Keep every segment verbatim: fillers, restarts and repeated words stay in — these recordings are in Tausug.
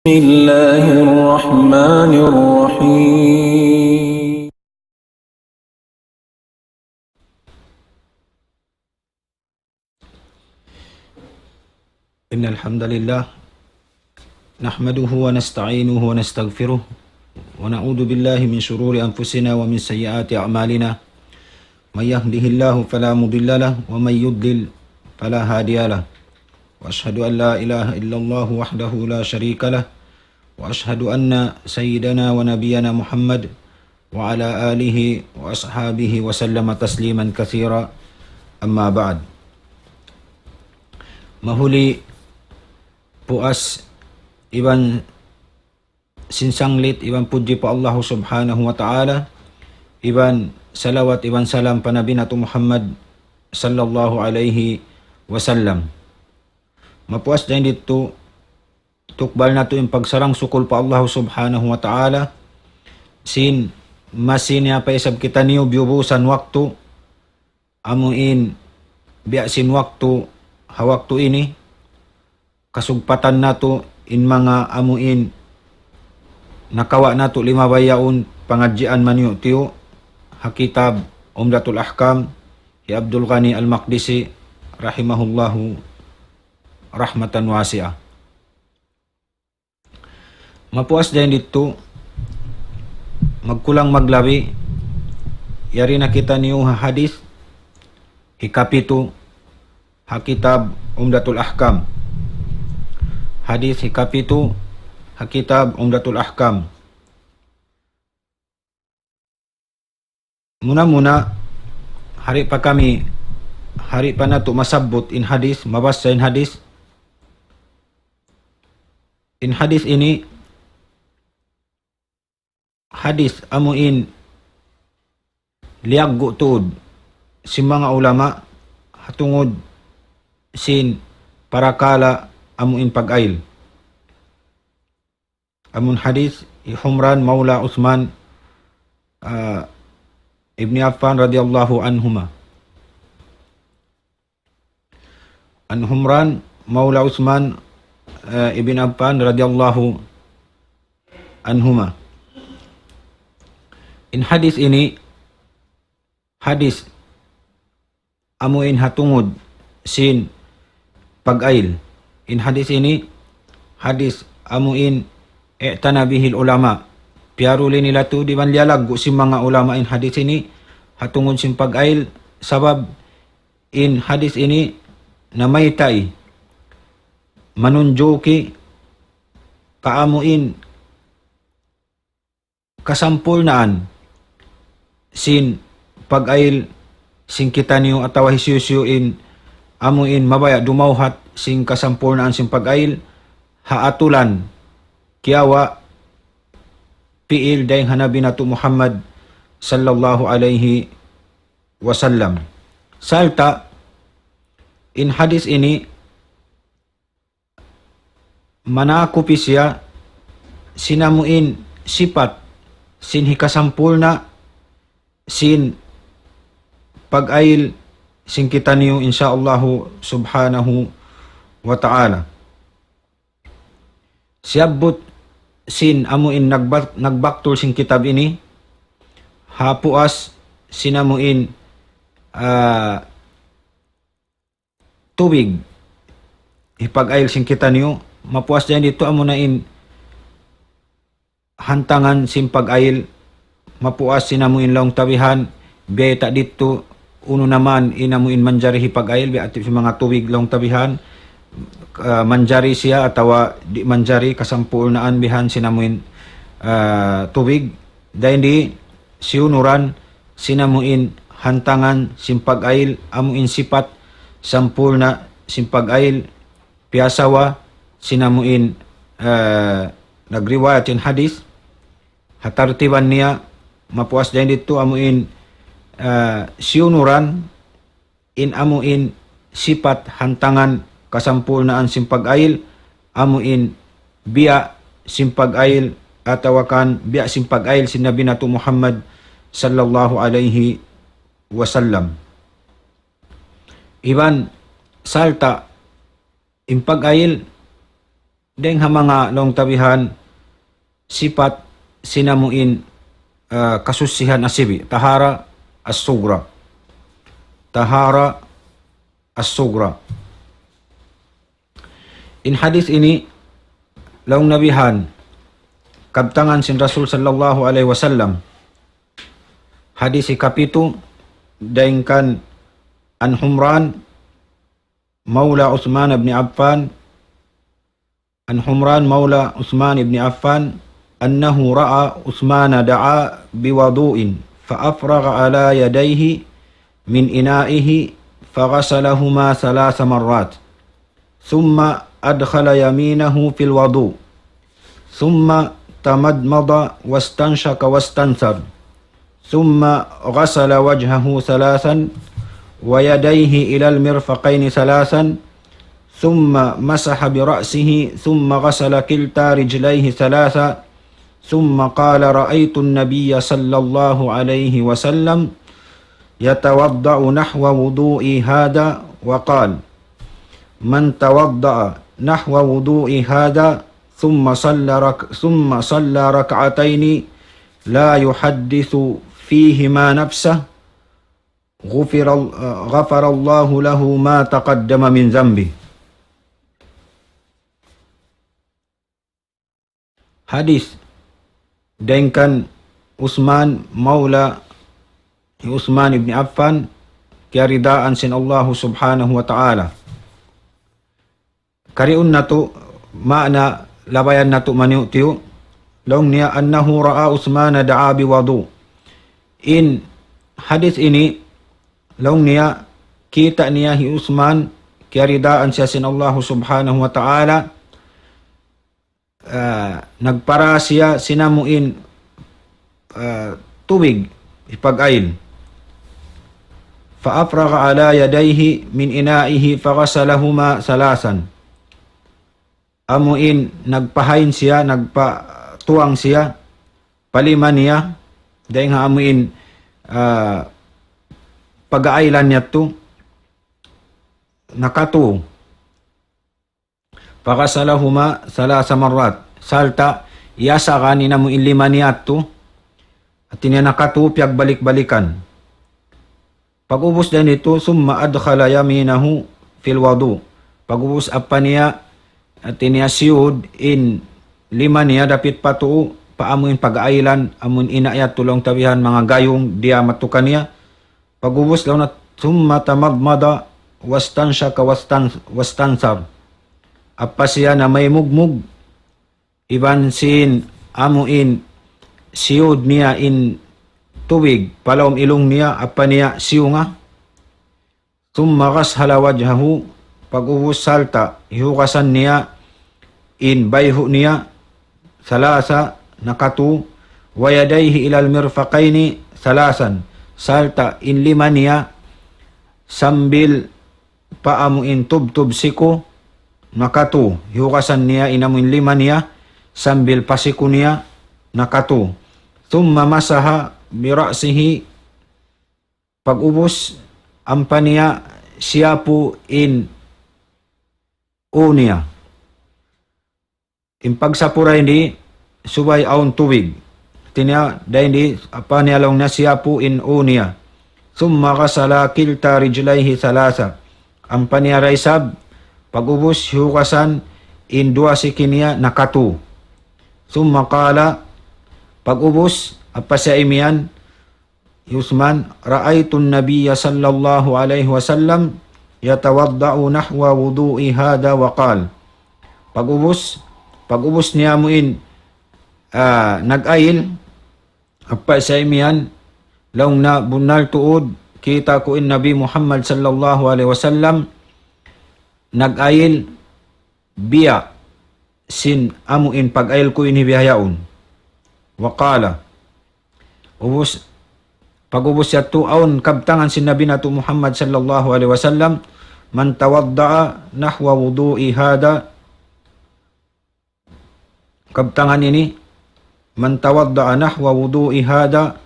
بسم الله الرحمن الرحيم. إن الحمد لله نحمده ونستعينه ونستغفره ونعوذ بالله من شرور أنفسنا ومن سيئات أعمالنا. من يهده الله فلا مضل له ومن يضلل فلا هادي له. وأشهد أن لا إله إلا الله وحده لا شريك له. وأشهد أن سيدنا ونبينا محمد وعلى آله وأصحابه وسلم تسليما كثيرا. أما بعد. Mahuli puas iban sin sanglit iban pudji pa Allah Subhanahu wa Ta'ala, iban salawat iban salam pa Nabi natu' Muhammad sallallahu alayhi wasallam. Mapuas dayn ditu, tukbal natu' in pagsarang-sukul pa Allah Subhanahu wa Ta'ala, sin masi niya pa isab kitaniyu biyubusan waktu, amu in biya' sin waktu ha waktu ini, kasugpatan natu' in manga amu in nakawa' natu' limabay yaun pangadjian maniyu'-tiyu' ha kitab Umdatul Ahkam hi Abdul Ghani Al-Maqdisi rahimahullahu rahmatan wasi'ah. Mapuas dayn ditu, magkulang maglabi, yari na kitaniyu ha hadith hikapitu ha kitab Umdatul Ahkam. Hadith hikapitu ha kitab Umdatul Ahkam. Muna-muna, hari pa kami, hari pa natu' masabbut in hadith, mabassa in hadith. In hadith ini, hadith amu in liyaggu' tuud sin manga ulama ha tungud sin parakala' amu in pag-ayl. Amun hadith hi Humran Mawla Uthman, ah, ibni Affan radiyallahu anhuma. An Humran Mawla Uthman, ah, ibn Affan radiyallahu anhuma. In hadith ini, hadith amu in ha tungud sin pag-ayl. In hadith ini, hadith amu in i'tana bihil ulama. Piyaruli nila tuud iban liyalaggu' sin manga ulama in hadith ini ha tungud sin pag-ayl, sabab in hadith ini namayta' manunjuki pa amu in kasampurnaan sin pag-ayl sin kitaniyu atawa hisiyu-siyu in amu in mabaya' dumawhat sin kasampurnaan sin pag-ayl ha atulan kiyawa' pi'il dayn ha Nabi natu' Muhammad sallallahu alayhi wasallam. Sarta' in hadith ini manakupi siya sin amu in sipat sin hikasampurna' sin pag-ayl sin kitaniyu, insya Allahu subhanahu wa ta'ala. Siyabbut sin amu in nagbak-, nagbaktul sin kitab ini, ha puas sin amu in, ah, tubig hipag-ayl sin kitaniyu, mapuas dayn ditu amu na in hantangan sin pag-ayl, mapuas sin amu in laung ta bihan, biya' ta ditu unu naman in amu in manjari hipag-ayl, biya' sin manga tubig laung ta bihan, ah, manjari siya atawa di' manjari, kasampurnaan bihan sin amu in, ah, tubig. Dayn di siyunuran sin amu in hantangan sin pag-ayl, amu in sipat sampurna' sin pag-ayl, piyasawa sin amu in, eh, nagriwayat in hadith, ha tartiban niya, mapuas dayn ditu amu in, eh, siyunuran in amu in sipat hantangan kasampurnaan sin pag-ayl, amu in biya' sin pag-ayl atawa kan biya' sin pag-ayl sin Nabi natu' Muhammad sallallahu alayhi wasallam. Iban sarta' in pag-ayl Dayng ha manga laung ta bihan sipat sin amu in, ah, kasusihan asibi'. Tahara as-sugra. Tahara as-sugra. In hadith ini, laung ta bihan, kabtangan sin Rasul sallallahu alayhi wasallam. Hadith hikapitu, dayng kan عن حمران مولى عثمان بن عفان، عن حمران مولى عثمان بن عفان أنه رأى عثمان دعا بوضوء فأفرغ على يديه من إنائه فغسلهما ثلاث مرات، ثم أدخل يمينه في الوضوء، ثم تمضمض واستنشق واستنثر، ثم غسل وجهه ثلاثا ويديه إلى المرفقين ثلاثا، ثم مسح برأسه، ثم غسل كلتا رجليه ثلاثا، ثم قال: رأيت النبي صلى الله عليه وسلم يتوضأ نحو وضوئي هذا، وقال: من توضأ نحو وضوئي هذا ثم صلى رك-، ثم صلى ركعتين لا يحدث فيهما نفسه غفر ال-، غفر الله له ما تقدم من ذنبه. Hadith dayng kan Uthman, maula Uthman ibn Affan, kiyaridaan sin Allahu Subhanahu wa Ta'ala. Kariun natu', maana labayan natu' maniyu'-tiyu', laung niya أنه رأى عثمان دعا بوضوء. In hadith ini, laung niya, kita' niya hi Uthman, kiyaridaan siya sin Allahu Subhanahu wa Ta'ala, ah, nagpara siya sin amu in, ah, tubig, hipag-ayil. فأفرغ على يديه من إنائه فغسلهما ثلاثا. Amu in nagpahain siya, nagpatuang siya, pa lima niya, dayng ha amu in, ah, pag-aaylan niya tu, nakatu. فغسلهما ثلاث مرات. Sarta' iyasagan in amu in lima niya tu, hati niya nakatu piyagbalik-balikan. Pag'ubus dayn ditu, ثم أدخل يمينه في الوضوء. Pag'ubus ampa niya, hati niya siyud in lima niya dapit pa tuu, pa amu in pag-aaylan, amu in ina' yadtu laung ta bihan manga gayung, diya matukan niya. Pag'ubus laung niya, ثم تمضمض واستنشق واستن-، واستنثر. Ampa siya namaymugmug, iban sin amu in siyud niya in tubig, pa lawm ilung niya, ampa niya siyunga. ثم غسل وجهه, pag'ubus sarta' hihugasan niya in bayhu' niya, ثلاثا, nakatu, ويديه إلى المرفقين ثلاثا, sarta' in lima niya sambil pa amu in tubtub siku, nakatu, hihugasan niya in amu in lima niya sambil pa siku niya, nakatu. ثم مسح برأسه, pag'ubus ampa niya siyapu in ū niya. In pagsapu dayn di subay awn tubig. Hati niya dayn di ampa niya laung niya siyapu in ū niya. ثم غسل كلتا رجليه ثلاثا. Ampa niya da isab, pag'ubus hihugasan in duwa siki niya nakatu. ثم قال, pag'ubus ampa siya imiyan, hi Uthman, رأيت النبي صلى الله عليه وسلم يتوضأ نحو وضوئي هذا وقال. Pag'ubus, pag'ubus niya amu in, ah, nag-ayil, ampa siya imiyan, laung niya bunnal tuud, kita' ku in Nabi Muhammad sallallahu alayhi wasallam nag-ayil biya' sin amu in pag-ayil ku ini bihaun. وقال, ubus, pag'ubus yadtu awn kabtangan sin Nabi natu' Muhammad sallallahu alayhi wasallam, من توضأ نحو وضوئي هذا, kabtangan ini, من توضأ نحو وضوئي هذا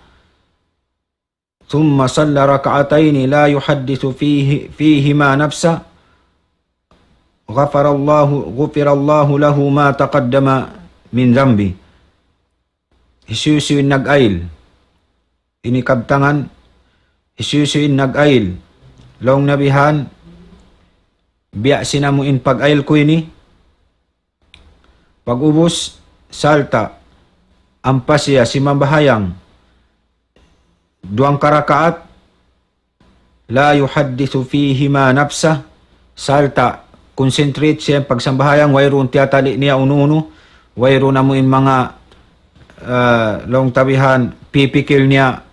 ثم صلى ركعتين لا يحدث فيه، فيهما نفسه، غفر الله، غفر الله له ما تقدم من ذنبه. Hisiyu-siyu in nag-ayl. Ini kabtangan, hisiyu-siyu in nag-ayl. Laung Nabi han, biya' sin amu in pag-ayl ku ini, pag'ubus, sarta', ampa siya simambahayang, duwang karakaat, لا يحدث فيهما نفسه, sarta' concentrate siya pagsambahayang, wayruun tiyatali' niya unu-unu, wayruun amu in manga, ah, laung ta bihan, pipikil niya,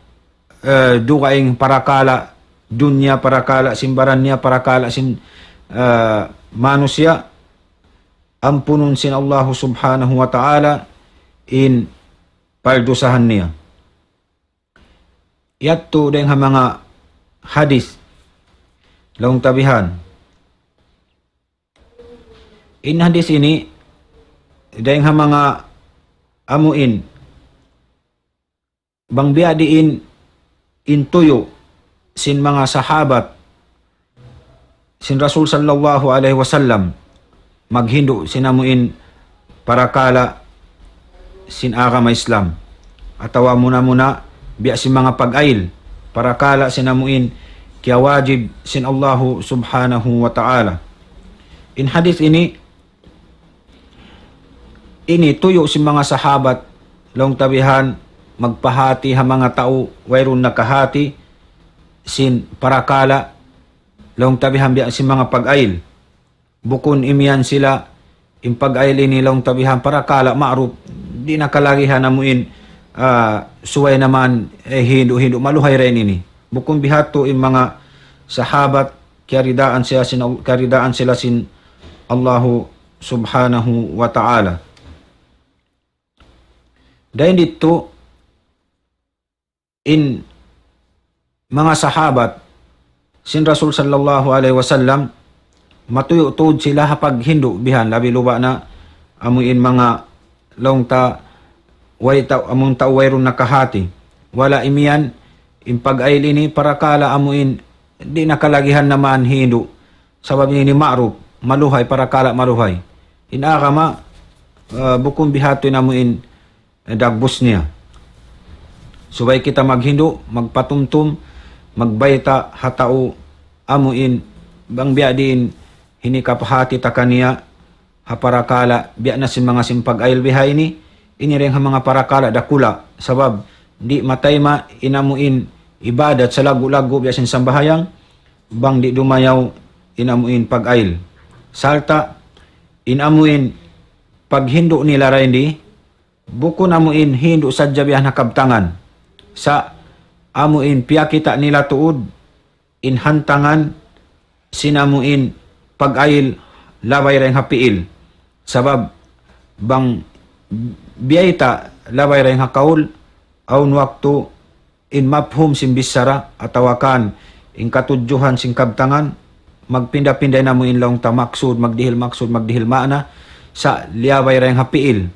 ah, dugaing parakala' dunya, parakala' sin baran niya, parakala' sin, ah, manusiya', ampunun sin Allahu Subhanahu wa Ta'ala in paldusahan niya. Yadtu dayng ha manga hadith, laung ta bihan. In hadith ini, dayng ha manga amu in, bang biya' diin in tuyu' sin manga sahabat sin Rasul sallallahu alayhi wasallam, maghindu' sin amu in parakala' sin agama Islam. Atawa muna-muna biya' sin manga pag-ayl, parakala' sin amu in kiyawajib sin Allahu Subhanahu wa Ta'ala. In hadith ini, ini tuyu' sin manga sahabat, laung ta bihan, magpahāti ha manga tau wayruun nakahāti sin parakala', laung ta bihan, biya' sin manga pag-ayl. Bukun imiyan sila, in pag-ayl ini, laung ta bihan, parakala' ma'ruf, di' na kalagihan amu in, ah, subay na man, eh, hindu'-hindu', maluhay ra ini. Bukun bihadtu in manga sahabat, kiyaridaan sila sin, kiyaridaan sila sin Allahu Subhanahu wa Ta'ala. Dayn didtu, in manga sahabat sin Rasul sallallahu alayhi wasallam, matuyu' tuud sila ha paghindu' bihan, labi luba' na amu in manga laung ta way ta-, amun tau wayruun nakahāti. Wala' imiyan, in pag-ayl ini parakala' amu in di' na kalagihan na man hindu'. Sabab ini ma'ruf, maluhay, parakala' maluhay. In agama, ah, bukun bihadtu in amu in, eh, dagbus niya. Subay kita maghindu', magpatumtum, magbayta' ha tau amu in, bang biya' diin hinikapahāti ta kaniya, ha parakala', biya' na sin manga sin pag-ayl biha ini, ini dayng ha manga parakala' dakula', sabab di' matayma' in amu in ibadat salaggu'-laggu' biya' sin sambahayang, bang di' dumayaw in amu in pag-ayl. Sarta', in amu in paghindu' nila dayn di, bukun amu in hindu' sadja biya' na kabtangan. Sa' amu in piyakita' nila tuud, in hantangan sin amu in pag-ayl labay dayng ha pi'il. Sabab bang biyayta' labay dayng ha kaul, awn waktu in mafhum sin bichara atawa kan in katudjuhan sin kabtangan, magpinda-pinda in amu in laung ta maksud, magdihil maksud, magdihil maana, sa' liyabay dayng ha pi'il.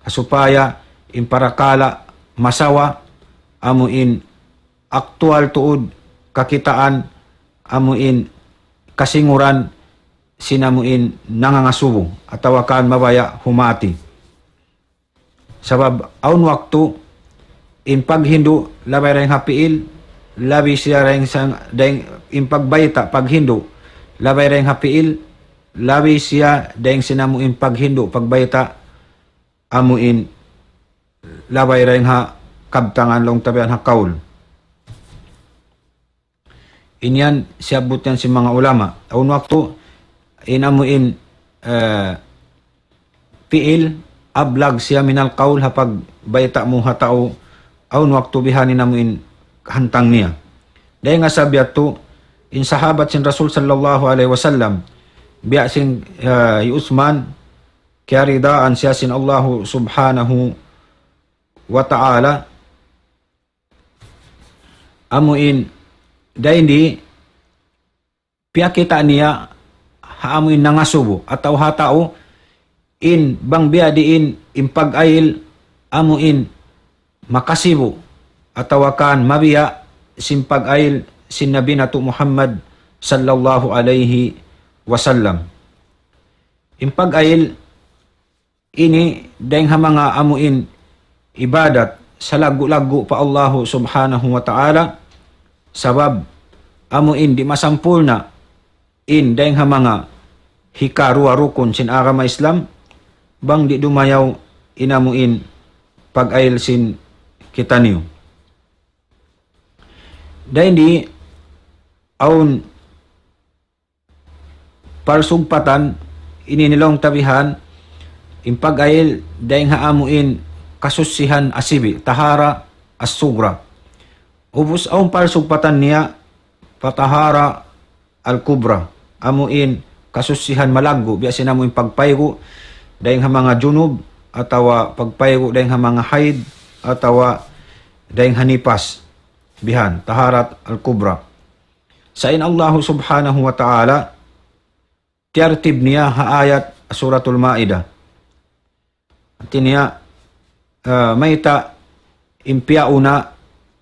Supaya in parakala' masawa, amu in aktual tuud kakitaan, amu in kasinguran sin amu in nangangasubu, atawa kan mabaya' humati. Sabab awn waktu in paghindu' labay dayng ha pi'il, labi siya dayng sa, dayng in pagbayta' paghindu' labay dayng ha pi'il, labi siya dayng sin amu in paghindu' pagbayta' amu in labay dayng ha kabtangan laung ta bihan ha kaul. In yan siyabbut yan sin manga ulama. Awn waktu in amu in, eh, pi'il ablag siya minal qawl ha pagbayta' mu ha tau, awn waktu bihan in amu in hantang niya. Dayn ha sabab yadtu, in sahabat sin Rasul sallallahu alayhi wasallam, biya' sin, eh, hi Uthman, kiyaridaan siya sin Allahu subhanahu wa ta'ala, amu in dayn di piyakita' niya ha amu in nangasubu atawa ha tau in bang biya' diin in pag-ayil amu in makasibu' atawa kan mabiya' sin pag-ayil sin Nabi natu' Muhammad sallallahu alayhi wasallam. In pag-ayil ini dayng ha manga amuin ibadat salaggu'-laggu' pa Allahu Subhanahu wa Ta'ala, sabab amuin di' masampurna' in dayng ha manga hikaruwa rukun sin agama Islam, bang di' dumayaw in amuin pag-ayil sin kitaniyu. Dayn di awn parsugpatan ini laung ta bihan, in pag-ayil dayng ha amuin kasusihan asibi', tahara as-sugra. Ubus awn parsugpatan niya pa tahara al-kubra, amuin kasusihan malaggu', biya' sin amuin pagpaygu' dayng ha manga junub, atawa pagpaygu' dayng ha manga haid, atawa dayng ha nipas, bihan, taharat al-kubra. Sa' in Allahu Subhanahu wa Ta'ala, tiyartib niya ha ayat Suratul Ma'idah. Hati niya, ah, mayta' in piyauna,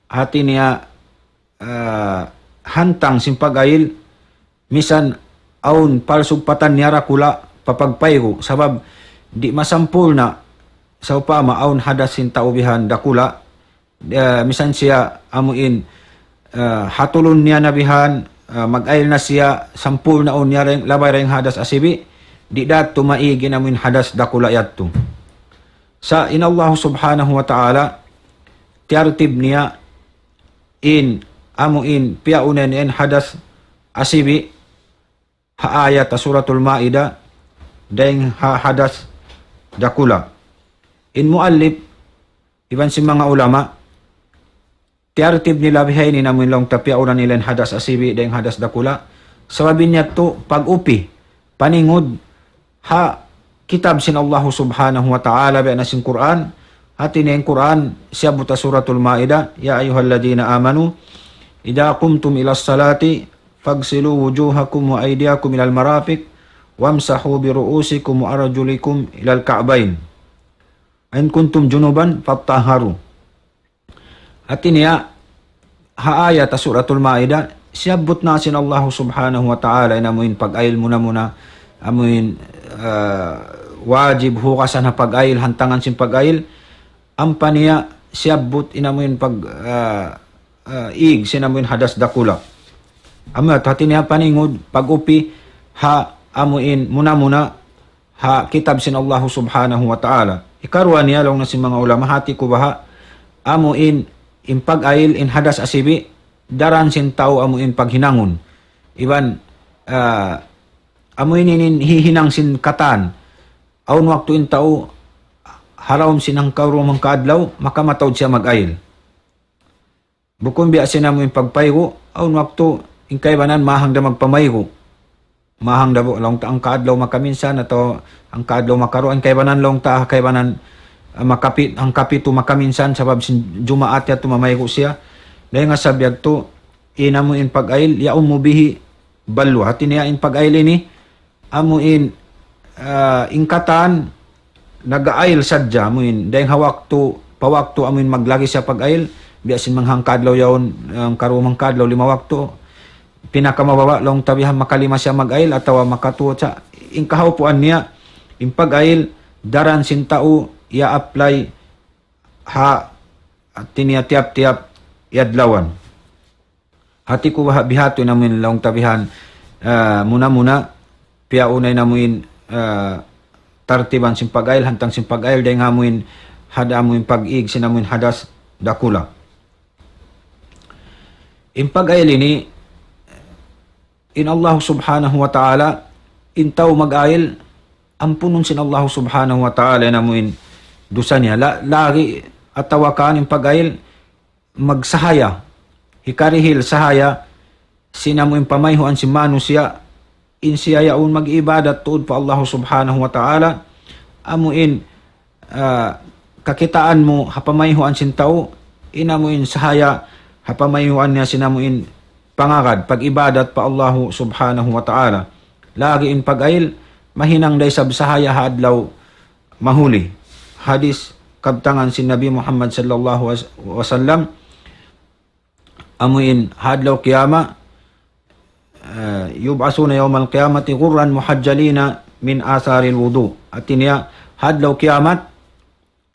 hati niya, ah, hantang sin pag-ayil, misan awn parsugpatan niya dakula' pa pagpaygu', sabab di' masampurna', sawpama awn hadas sin tau bihan dakula', eh, misan siya amuin, eh, hatulun niya na bihan, eh, mag-ayil na siya, sampurnaun niya dayng, labay dayng hadas asibi', di' da tuud maig in amuin hadas dakula' yadtu. Sa' in Allahu Subhanahu wa Ta'ala, tiyartib niya in amuin piyauna niya in hadas asibi', ha ayat ha Suratul Ma'idah, dayng ha hadas dakula'. In muallif, iban sin manga ulama, tiyartib nila bihaini, amuin laung ta piyauna nila in hadas asibi' dayng hadas dakula'. Sabab in yadtu pag-upi, paningud ha kitab sin Allahu Subhanahu wa Ta'ala, biya' na sin Qur'an. Hati niya in Qur'an, siyabbut ha Suratul Ma'idah, يا أيها الذين آمنوا إذا قمتم إلى الصلاة فاغسلوا وجوهكم وأيديكم إلى المرافق وامسحوا برؤوسكم وأرجلكم إلى الكعبين وإن كنتم جنبا فاطهروا. Hati niya, ha ayat ha Suratul Ma'idah, siyabbut na sin Allahu Subhanahu wa Ta'ala in amuin pag-ayil muna-muna, amuin, ah, wajib hukasan ha pag-ayil, hantangan sin pag-ayil, ampa niya siyabbut in amuin pag, ah, ah, ig sin amuin hadas dakula'. Amu yadtu hati niya paningud, pag-upi, ha amuin muna-muna, ha kitab sin Allahu Subhanahu wa Ta'ala. Hikaruwa niya laung na sin manga ulama, hati ku baha', amuin in pag-ayil in hadas asibi', daran sin tau amuin paghinangun. Iban, ah, amuin in hihinang sin katan. Awn waktu in tau, ha lawm sin hangkaruwa hangkaadlaw, makamataud siya mag-ayil. Bukun biya' sin amuin pagpaygu', awn waktu in kaibanan mahang da magpamaygu'. Mahang da bu-, laung ta hangkaadlaw makaminsan atawa hangkaadlaw makaruwa, in kaibanan laung ta, kaibanan, ah, makapi-, hangkapitu makaminsan sabab sin Jumaat yadtu mamaygu' siya. Dayn ha sabab yadtu, in amuin pag-ayil, يعم به بلوى. Hati niya in pag-ayil ini, amuin, ah, in katan nag-ayil sadja, amuin, dayng ha waktu, pa waktu, amuin, maglagi siya pag-ayil, biya' sin manga hangkaadlaw yaun, hangkaruwa hangkaadlaw lima waktu, pinakamababa', laung ta bihan makalima siya mag-ayil, atawa makatū sa', in kahaupuan niya, in pag-ayil, daran sin tau, iya-apply, ha, hati niya tiyap-tiyap, adlawan. Hati ku baha' biha'tu in amuin laung ta bihan, ah, muna-muna, piyauna in amuin, ah, tartiban sin pag-ayil, hantang sin pag-ayil, dayn ha amuin, had amuin pag-ig, sin amuin hadas, dakula'. In pag-ayil ini, in Allah Subhanahu wa Ta'ala, in tau mag-ayil, ampunun sin Allah Subhanahu wa Ta'ala, in amuin, dusa niya, la-, lagi', atawa kan in pag-ayil, magsahaya, hikarihil sahaya, sin amuin pamayhuan sin manusiya', in siya yaun mag-ibadat tuud pa Allahu Subhanahu wa Ta'ala, amuin, ah, kakitaan mu ha pamayhuan sin tau, in amuin sahaya, ha pamayhuan niya sin amuin pangagad, pag-ibadat pa Allahu Subhanahu wa Ta'ala. Lagi' in pag-ayil, mahinang da isab sahaya ha adlaw mahuli. Hadis kabtangan sin Nabi Muhammad sallallahu alaihi wasallam, amuin ha adlaw qiyamah, ah, يبعثون يوم القيامة غرا محجلين من آثار الوضوء. Hati niya, ha adlaw kiyamat,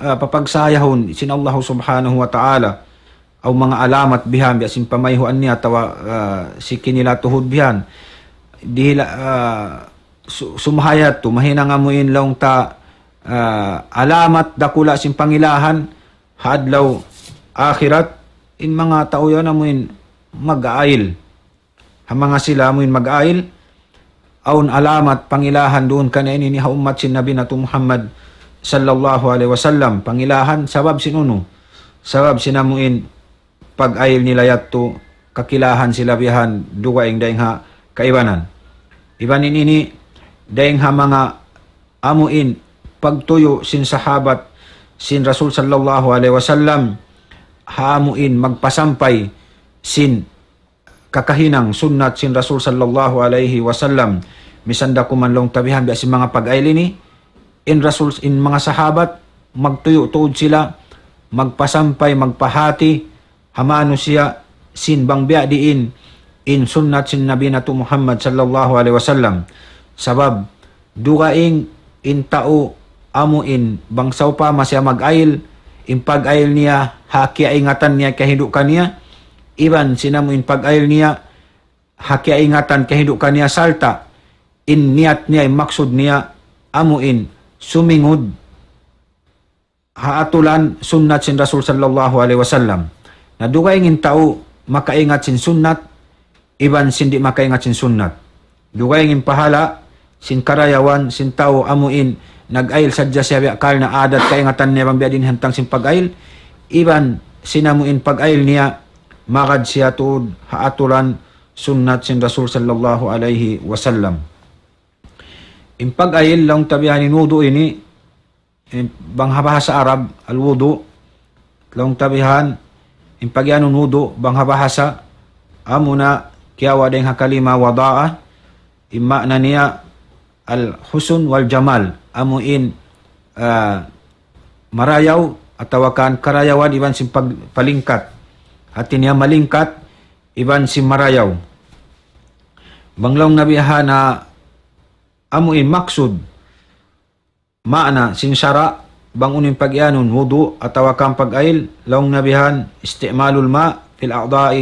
ah, papagsayahun sin Allah Subhanahu wa Ta'ala, aw manga alamat bihan, biya' sin pamayhuan niya, atawa, ah, siki nila tuhud bihan. Dihila, ah, su-, sumhayat tu, mahinang amu in laung ta, ah, alamat dakula' sin pangilahan, ha adlaw akhirat, in manga tau yan amu in mag-aayil. Ha manga sila amu in mag-aayil, awn alamat pangilahan duun kaniya ini ha ummat sin Nabi natu' Muhammad sallallahu alayhi wasallam. Pangilahan sabab sin unu? Sabab sin amu in pag-aayil nila yadtu, kakilahan sila bihan dugaing dayn ha kaibanan. Iban in ini dayn ha manga amu in pagtuyu' sin sahabat sin Rasul sallallahu alayhi wasallam, ha amu in magpasampay sin kakahinang sunnat sin Rasul sallallahu alayhi wasallam. Misan da kuman laung ta bihan biya' sin manga pag-aayil ini, in Rasul, in manga sahabat, magtuyu' tuud sila, magpasampay, magpahati, ha manusiya' sin bang biya' diin in sunnat sin Nabi natu' Muhammad sallallahu alayhi wasallam. Sabab, dugaing in tau amu in bang sawpama siya mag-aayil, in pag-aayil niya ha kiyaingatan niya kahindu' kaniya, iban sin amu in pag-aayil niya ha kiyaingatan kahindu' kaniya sarta' in niyat niya, in maksud niya, amu in sumingud ha aturan sunnat sin Rasul sallallahu alayhi wasallam. Na dugaing in tau makaingat sin sunnat, iban sin di' makaingat sin sunnat. Dugaing in pahala' sin karayawan sin tau amu in nag-aayil sadja siya biya' karna' adat kaingatan niya bang biya' diin hantang sin pag-aayil, iban sin amu in pag-aayil niya magad siya tuud ha aturan sunnat sin Rasul sallallahu alayhi wasallam. In pag-aayil laung ta bihan in wudu' ini, in bang ha bahasa Arab, al-wudu', laung ta bihan, in pagiyanun wudu', bang ha bahasa, amuna kiyawa' dayn ha kalima wada'a, in maana niya al-husn wal-jamal, amu in, ah, marayaw atawa kan karayawan iban sin pag-, palingkat. Hati niya malingkat iban sin marayaw. Bang laung na bihan na amu in maksud, maana sin sara', bang unu in pagiyanun wudu' atawa kan pag-aayil, laung na bihan, استعمال الماء في الأعضاء,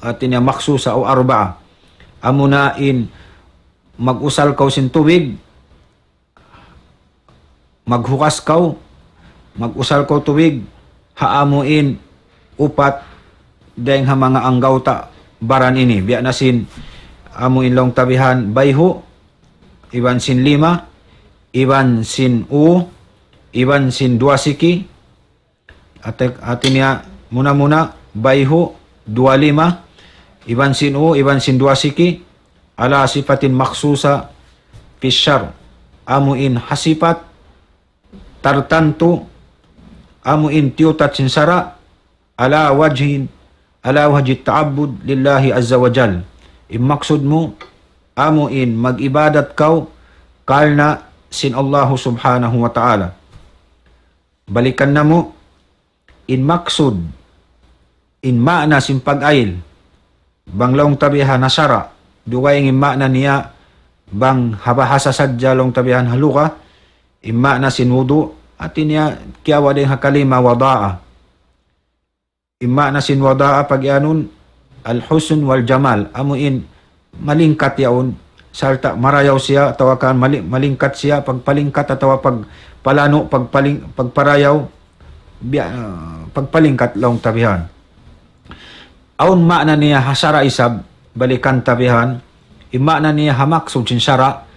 hati niya مخصوصة أو أربعة. Amuna in mag-usal kaw sin tubig, maghugas kaw, mag-usal kaw tubig, ha amu in upat dayn ha manga anggawta' baran ini. Biya' na sin amu in laung ta bihan bayhu', iban sin lima, iban sin u, iban sin duwa siki, hati, hati niya muna-muna bayhu', duwa lima, iban sin u, iban sin duwa siki, على صفة مخصوصة في الشرع. Amu in ha sipat tartantu, amu in tiyutat sin sara', على وجه، على وجه التعبد لله عز وجل. In maksud mu, amu in mag-ibadat kaw karna' sin Allahu Subhanahu wa Ta'ala. Balikan namu', in maksud, in maana sin pag-aayil, bang laung ta bihan ha sara', dugaing in maana niya, bang ha bahasa sadja laung ta bihan ha lugha, in maana sin wudu', hati niya kiyawa' dayn ha kalima wada'a. In maana sin wada'a pagiyanun, al-husn wal-jamal. Amu in malingkat yaun, sarta' marayaw siya, atawa kan mali-, malingkat siya, pagpalingkat atawa pagpalanu', pagpaling-, pagparayaw, biya', ah, pagpalingkat laung ta bihan. Awn maana niya ha sara' isab, balikan ta bihan, in maana niya ha maksud sin sara',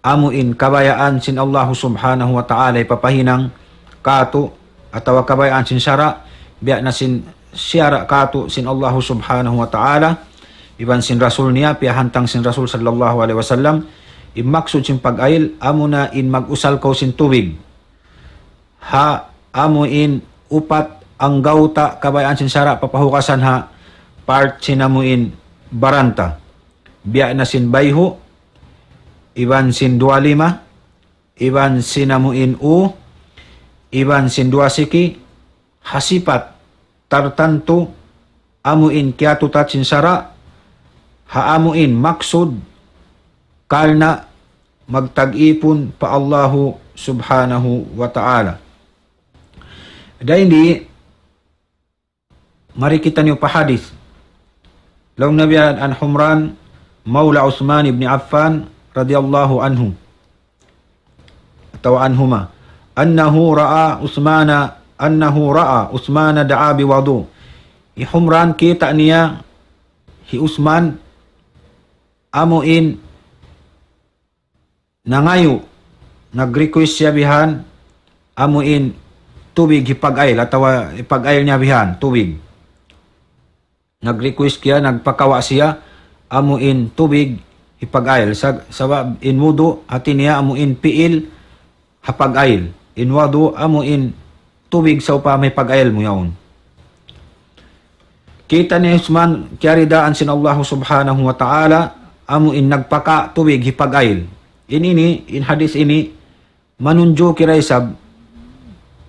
amu in kabayaan sin Allahu Subhanahu wa Ta'ala hipapahinang kātu', atawa kabayaan sin sara', biya' na sin siyara' kātu' sin Allahu Subhanahu wa Ta'ala, iban sin Rasul niya, piyahantang sin Rasul sallallahu alayhi wasallam, in maksud sin pag-ayil, amuna in mag-usal kaw sin tubig. Ha amu in upat anggawta' kabayaan sin sara' papahugasan ha part sin amu in baran ta. Biya' na sin bayhu', iban sin duwa lima, iban sin amu in u, iban sin duwa siki, ha sipat tartantu amu in kiyatutat sin sara', ha amu in maksud, karna' magtag-ipun pa Allahu Subhanahu wa Ta'ala. Dayn di, mari kitaniyu pa hadith. Laung Nabi, عن حمران مولى عثمان بن عفان رضي الله عنه أو عنهما أنه رأى عثمان، أنه رأى عثمان دعا بوضوء. Hi Humran, kita' niya hi Usman, amu in nangayu', nag-request siya bihan, amu in tubig hipag-ayl, atawa hipag-ayl niya bihan, tubig. Nag-request siya, nagpakawa' siya, amu in tubig hipag-ayl. Sa-, sabab in wudu', hati niya amu in pi'il ha pag-ayl. In wudu', amu in tubig sawpama hipag-ayl mu yaun. Kita' ni Usman, kiyaridaan sin Allahu Subhanahu wa Ta'ala, amu in nagpakawa' tubig hipag-ayl. In ini, in hadith ini, manunjuki da isab,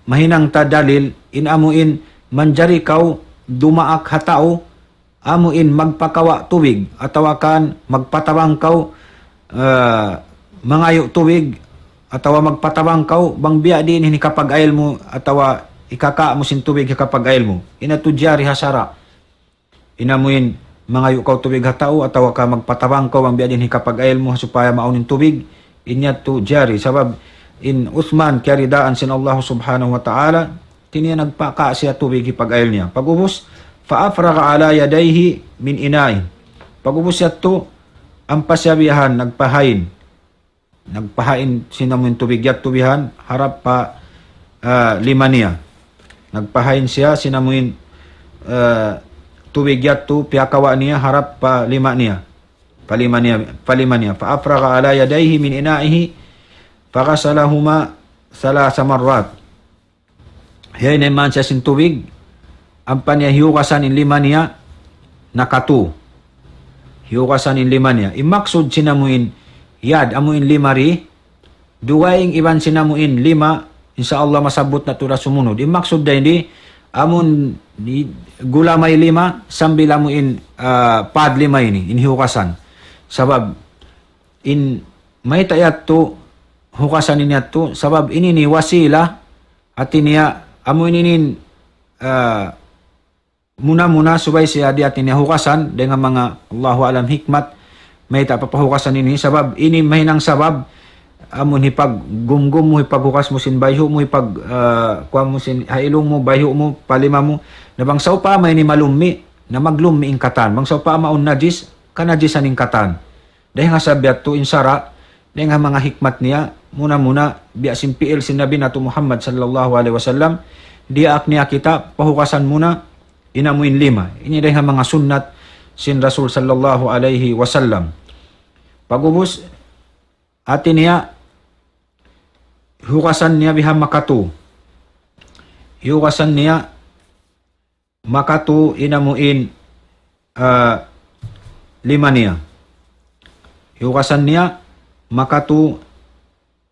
mahinang ta dalil, in amu in manjari kaw dumaak ha tau, amu in magpakawa' tubig, atawa kan magpatabang kaw, ah, mangayu' tubig, atawa magpatabang kaw, bang biya' diin in hikapag-ayl mu, atawa hikakawa' mu sin tubig hikapag-ayl mu. Ini yadtu jari ha sara'. In amu in mangayu' kaw tubig ha tau, atawa ka magpatabang kaw, bang biya' diin in hikapag-ayl mu, supaya maawn in tubig, ini yadtu jari. Sabab in Usman, kiyaridaan sin Allahu Subhanahu wa Ta'ala, hati niya nagpakawa' siya tubig hipag-ayl niya. Pag'ubus, فأفرغ على يديه من إنائه. Pag'ubus yadtu, ampa siya bihan, nagpahain. Nagpahain sin amu in tubig yadtu bihan, harap pa, ah, lima niya. Nagpahain siya sin amu in, ah, tubig yadtu, piyakawa' niya, harap pa lima niya. Pa lima niya, pa lima niya. فأفرغ على يديه من إنائه فغسلهما ثلاث مرات. Hiyainayman siya sin tubig, ampa niya hiyugasan in lima niya, nakatu. Hiyugasan in lima niya. In maksud sin amu in yad, amu in lima di, dugaing iban sin amu in lima, insya Allah masabbut natu' da sumunud. In maksud da ini, amu in di, gulamay lima, sambil amu in, ah, pad lima ini, in hiyugasan. Sabab, in mayta' yadtu, hugasan ini yadtu, sabab ini ini wasila, hati niya, amu ini in, ah, muna-muna subay siya di hati niya hugasan, dayn ha manga Allahu a'lam hikmat, mayta' papahugasan ini, sabab ini mahinang sabab, amu in hipaggumgum mu, hipaghugas mu sin bayhu' mu, hipag, ah, kuwan mu sin ha ilung mu, bayhu' mu, pa lima mu, na bang sawpama ini malummi', na maglummi' in katan, bang sawpama awn najis, kanajisan in katan. Dayn ha sabab yadtu in sara', dayn ha manga hikmat niya, muna-muna, biya' sin pi'il sin Nabi natu' Muhammad sallallahu alayhi wasallam, diyaak niya kita, pahugasan muna, in amu in lima. Ini dayn ha manga sunnat sin Rasul sallallahu alayhi wasallam. Pag'ubus, hati niya, hugasan niya bihan makatu. Hugasan niya, makatu in amu in, ah, lima niya. Hugasan niya, makatu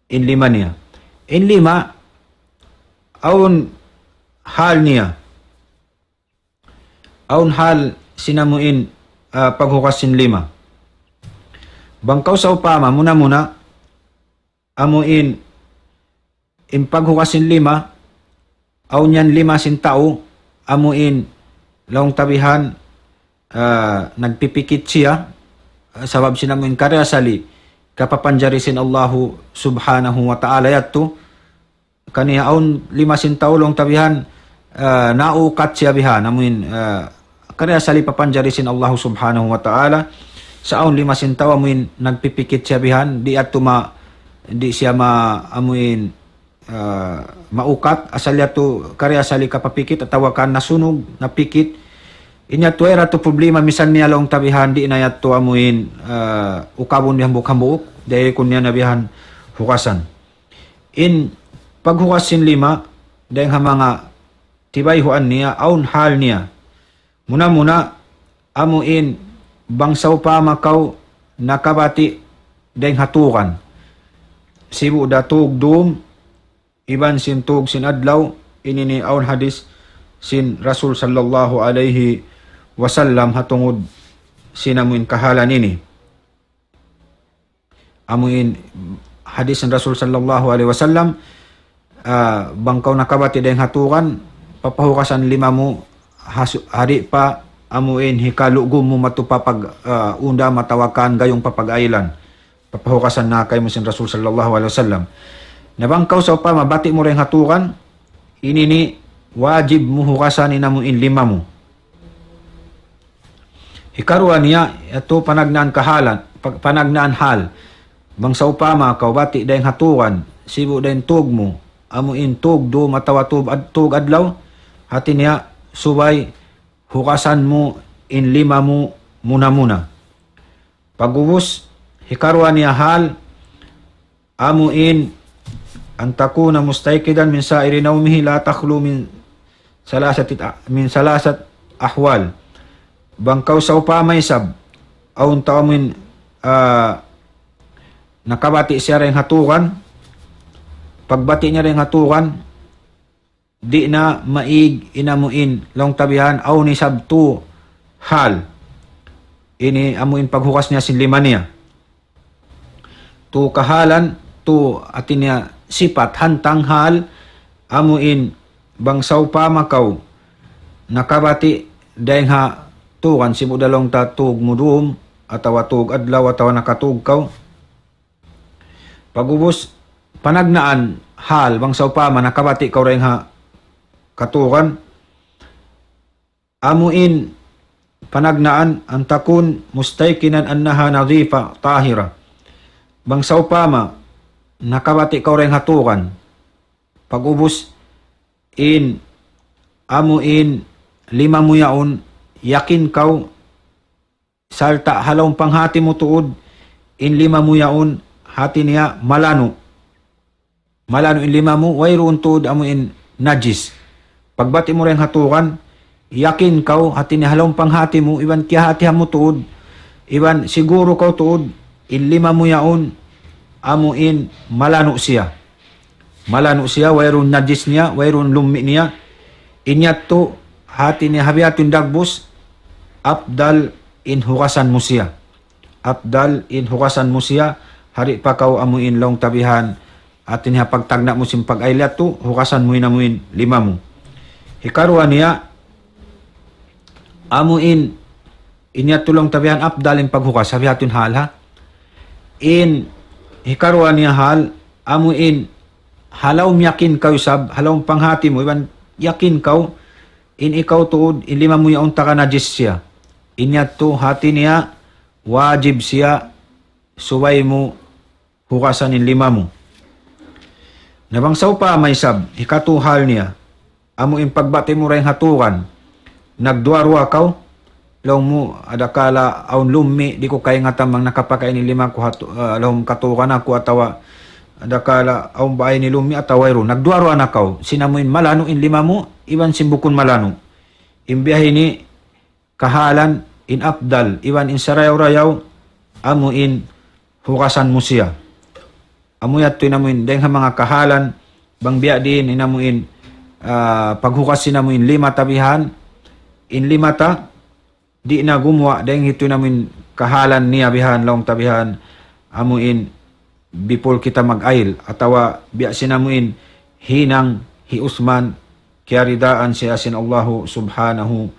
in lima niya. In lima, awn hal niya. Awn hal sin amu in, ah, paghugas sin lima. Bang kaw sawpama, muna-muna, amu in, in paghugas sin lima, awn yan lima sin tau, amu in laung ta bihan, ah, nagpipikit siya, ah, sabab sin amu in karna' asali, kapapanjari sin Allahu Subhanahu wa Ta'ala yadtu, kaniya awn lima sin tau laung ta bihan, ah, naukat siya bihan, amu in, ah, karna' asali papanjari sin Allahu Subhanahu wa Ta'ala, sa' awn lima sin tau amu in nagpipikit siya bihan, di' yadtu ma-, di' siya ma-, amu in, ah, maukat, asal yadtu karna' asali kapapikit, atawa kan nasunug, napikit. In yadtu way yadtu problema, misan niya laung ta bihan, di' na yadtu amu in, ah, ukabun bihan hambuuk-hambuuk, dayn kun niya na bihan hugasan. In paghugas sin lima, dayn ha manga tibayhuan niya, awn hal niya. Muna-muna, amu in bang sawpama kaw nakabati' dayn ha tugan. Sibu' da tug dum, iban sin tug sin adlaw, ini ini awn hadith sin Rasul sallallahu alayhi wasallam ha tungud sin amu in kahalan ini. amuin hadis sin Rasul sallallahu alaihi wasallam, ah, bang kaw nakabati' dayng ha turan, papahugasan lima mu, hasu-, hari pa amuin hikalugum mu matu papag, ah, unda matawakan gayung papag-ailan. Papahugasan na kaymu sin Rasul sallallahu alaihi wasallam. Na bang kaw sawpama bati' mu dayng ha turan, ini ini wajib mu hugasan in amuin lima mu. Hikaruwa niya, yadtu panagnaan kahalan, pa-, panagnaan hal. Bang sawpama kaw bati' dayng ha turan, sibu' dayng tug mu, amuin tug dum atawa tug ad-, tug adlaw, hati niya subay hugasan mu in lima mu muna-muna. Pag'ubus, hikaruwa niya hal, amuin أن تكون مستيقظا من سائر نومه لا تخلو من ثلاثة، من ثلاثة أحوال. Bang kaw sawpama isab, awn tau amuin, ah, nakabati' siya dayng ha turan, pagbati' niya dayng ha turan, di' na maig in amuin, laung ta bihan, awn isab tu hal. Ini amuin paghugas niya sin lima niya. Tu kahalan, tu hati niya sipat hantang hal, amuin bang sawpama kaw nakabati' dayng ha turan, sibu' da laung ta tug mu dum, atawa tug adlaw, atawa nakatug kaw. Pag'ubus, panagnaan hal, bang sawpama nakabati' kaw dayng ha katuran, amuin panagnaan أن تكون مستيقنا أنها نظيفة طاهرة. Bang sawpama nakabati' kaw dayng ha turan, pag'ubus in amuin lima mu yaun, yakin kaw sarta' ha lawm panghati mu tuud, in lima mu yaun, hati niya malanu'. Malanu' in lima mu, wayruun tuud amuin najis. Pagbati' mu dayng ha turan, yakin kaw, hati niya ha lawm panghati mu, iban kiyahatihan mu tuud, iban siguru kaw tuud, in lima mu yaun, amuin malanu' siya. Malanu' siya, wayruun najis niya, wayruun lummi' niya. In yadtu, hati niya ha biya' yadtu in dagbus, afdal in hugasan mu siya. Afdal in hugasan mu siya, hari pa kaw amuin laung ta bihan, hati niya pagtagna' mu sin pag-ail yadtu, hugasan mu in amuin lima mu. Hikaruwa niya, amuin, in yadtu laung ta bihan afdal in paghugas, ha biya' yadtu in hal ha. In hikaruwa niya hal, amuin ha lawm yakin kaw isab, ha lawm panghati mu, iban yakin kaw, in ikaw tuud, in lima mu yaun taga najis siya. In yadtu hati niya, wajib siya, subay mu hugasan in lima mu. Na bang sawpama isab, hikatu hal niya, amu in pagbati' mu dayng ha turan, nagduwa-ruwa kaw, laung mu, adakala awn lummi', di' ku kaingatan bang nakapakain in lima ku ha tu-, ah, lawm katuran aku atawa adakala awn ba ini lummi' atawa wayruun. Nagduwa-ruwa na kaw, sin amu in malanu' in lima mu, iban sin bukun malanu'. In biya' ini, kahalan in afdal, iban in sarayaw-rayaw, amu in hugasan mu siya. Amu yadtu in amu in, dayng ha manga kahalan, bang biya' diin in amu in, ah, paghugas sin amu in lima ta bihan, in lima ta, di' na gumuwa', dayng hidtu in amu in kahalan niya bihan, laung ta bihan, amu in, before kita mag-ail, atawa biya' sin amu in hinang hi Usman, kiyaridaan siya sin Allahu Subhanahu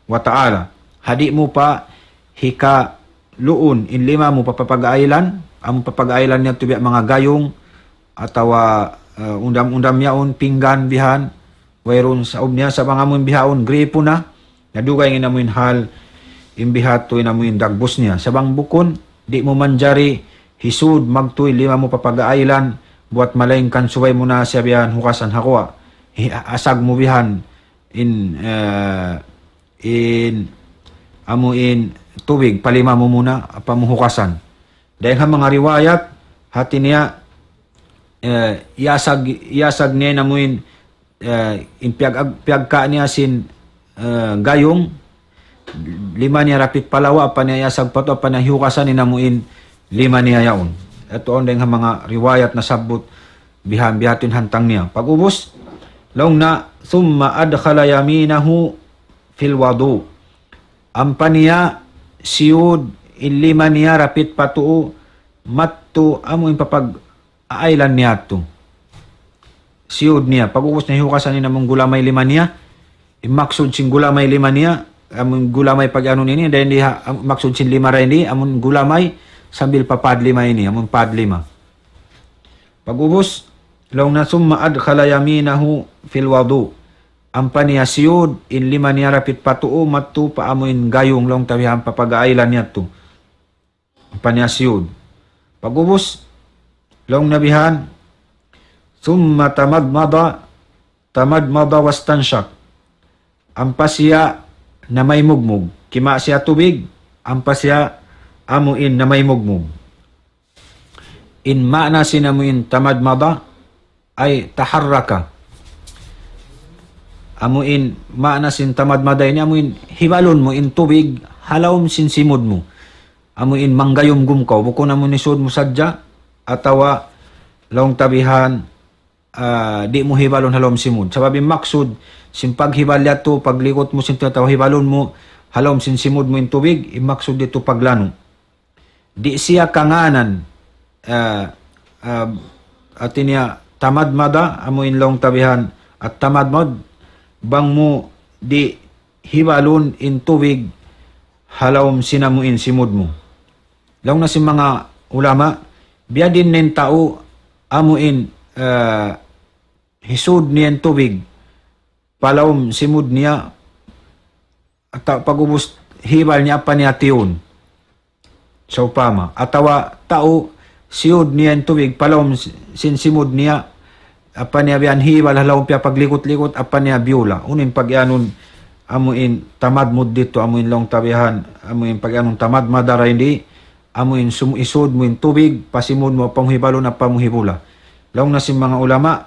wa Ta'ala. Ha di' mu pa hikaluun in lima mu pa papag-ailan, amu papag-ailan niya tu biya' manga gayung, atawa, eh, undam-undam yaun, pinggan, bihan, wayruun sa ubniya, sa bang amu in bihaun, gripo na, na dugaing in amu in hal, in bihadtu in amu in dagbus niya. Sa bang bukun, di' mu manjari hisud magtuy lima mu papag-ailan, buwat malaingkan subay mu na siya bihan hugasan ha guwa'. Hi-, asag mu bihan in, eh, in, amu in tubig, pa lima mu muna, apa mu hugasan. Dayng ha manga riwayat, hati niya, eh, iyasag, iyasag niya in amu in, eh, in piyag-, piyagka' niya sin, eh, gayung, lima niya rapit pa lawa, apa niya iyasag pa tu, apa niya hihugasan in amu in lima niya yaun. Yadtu awn dayng ha manga riwayat nasabbut bihan, bihadtu in hantang niya. Pag'ubus, laung na, ثم أدخل يمينه في الوضوء. Ampa niya siyud in lima niya rapit pa tuu, mat-, yadtu, amu in papag-ailan niya yadtu. Siyud niya. Pag'ubus niya hiukasan in amun gulamay lima niya. In maksud sin gulamay lima niya, amun gulamay pag-anu ini, dayn di ha, am-, maksud sin lima dayn di, amun gulamay sambil pa pad lima ini, amun pad lima. Pag'ubus, laung niya, ثم أدخل يمينه في الوضوء. Ampa niya siyud in lima niya dapit pa tuu madtu pa amu in gayung, laung ta bihan, papag-ailan niya yadtu. Ampa niya siyud. Pag'ubus, laung niya bihan, ثم تمضمض، تمضمض واستنشق. Ampa siya namaymugmug. Kima' siya tubig, ampa siya amu in namaymugmug. In maana sin amu in tamadmada ay taharraka. Amu in maana sin tamadmada ini, amu in hibalun mu in tubig ha lawm sin simud mu. Amu in manggayumgum kaw, bukun amu in sud mu sadja, atawa laung ta bihan, ah, di' mu hibalun ha lawm simud. Sabab in maksud sin paghibal yadtu, paglikut mu sin atawa hibalun mu ha lawm sin simud mu in tubig, in maksud yadtu paglanu'. Di' siya kangānan, ah, ah, hāti niya tamadmada, amu in laung ta bihan, at-tamadmad, bang mu di' hibalun in tubig ha lawm sin amu in simud mu. Laung na sin manga ulama, biyadiin in tau amu in, ah, hisud niya in tubig pa lawm simud niya, atawa pag'ubus hibal niya ampa niya tiyun. Sawpama. Atawa tau siyud niya in tubig pa lawm s-, sin simud niya, ampa niya biyan hibal ha lawm piya paglikut-likut, ampa niya biyula. Unu in pag-iyanun, amu in tamadmud didtu, amu in laung ta bihan, amu in pag-iyanun tamadmada dayn di, amu in sum-, isud mu in tubig pa simud mu ampa mu hibalun ampa mu hibula. Laung na sin manga ulama,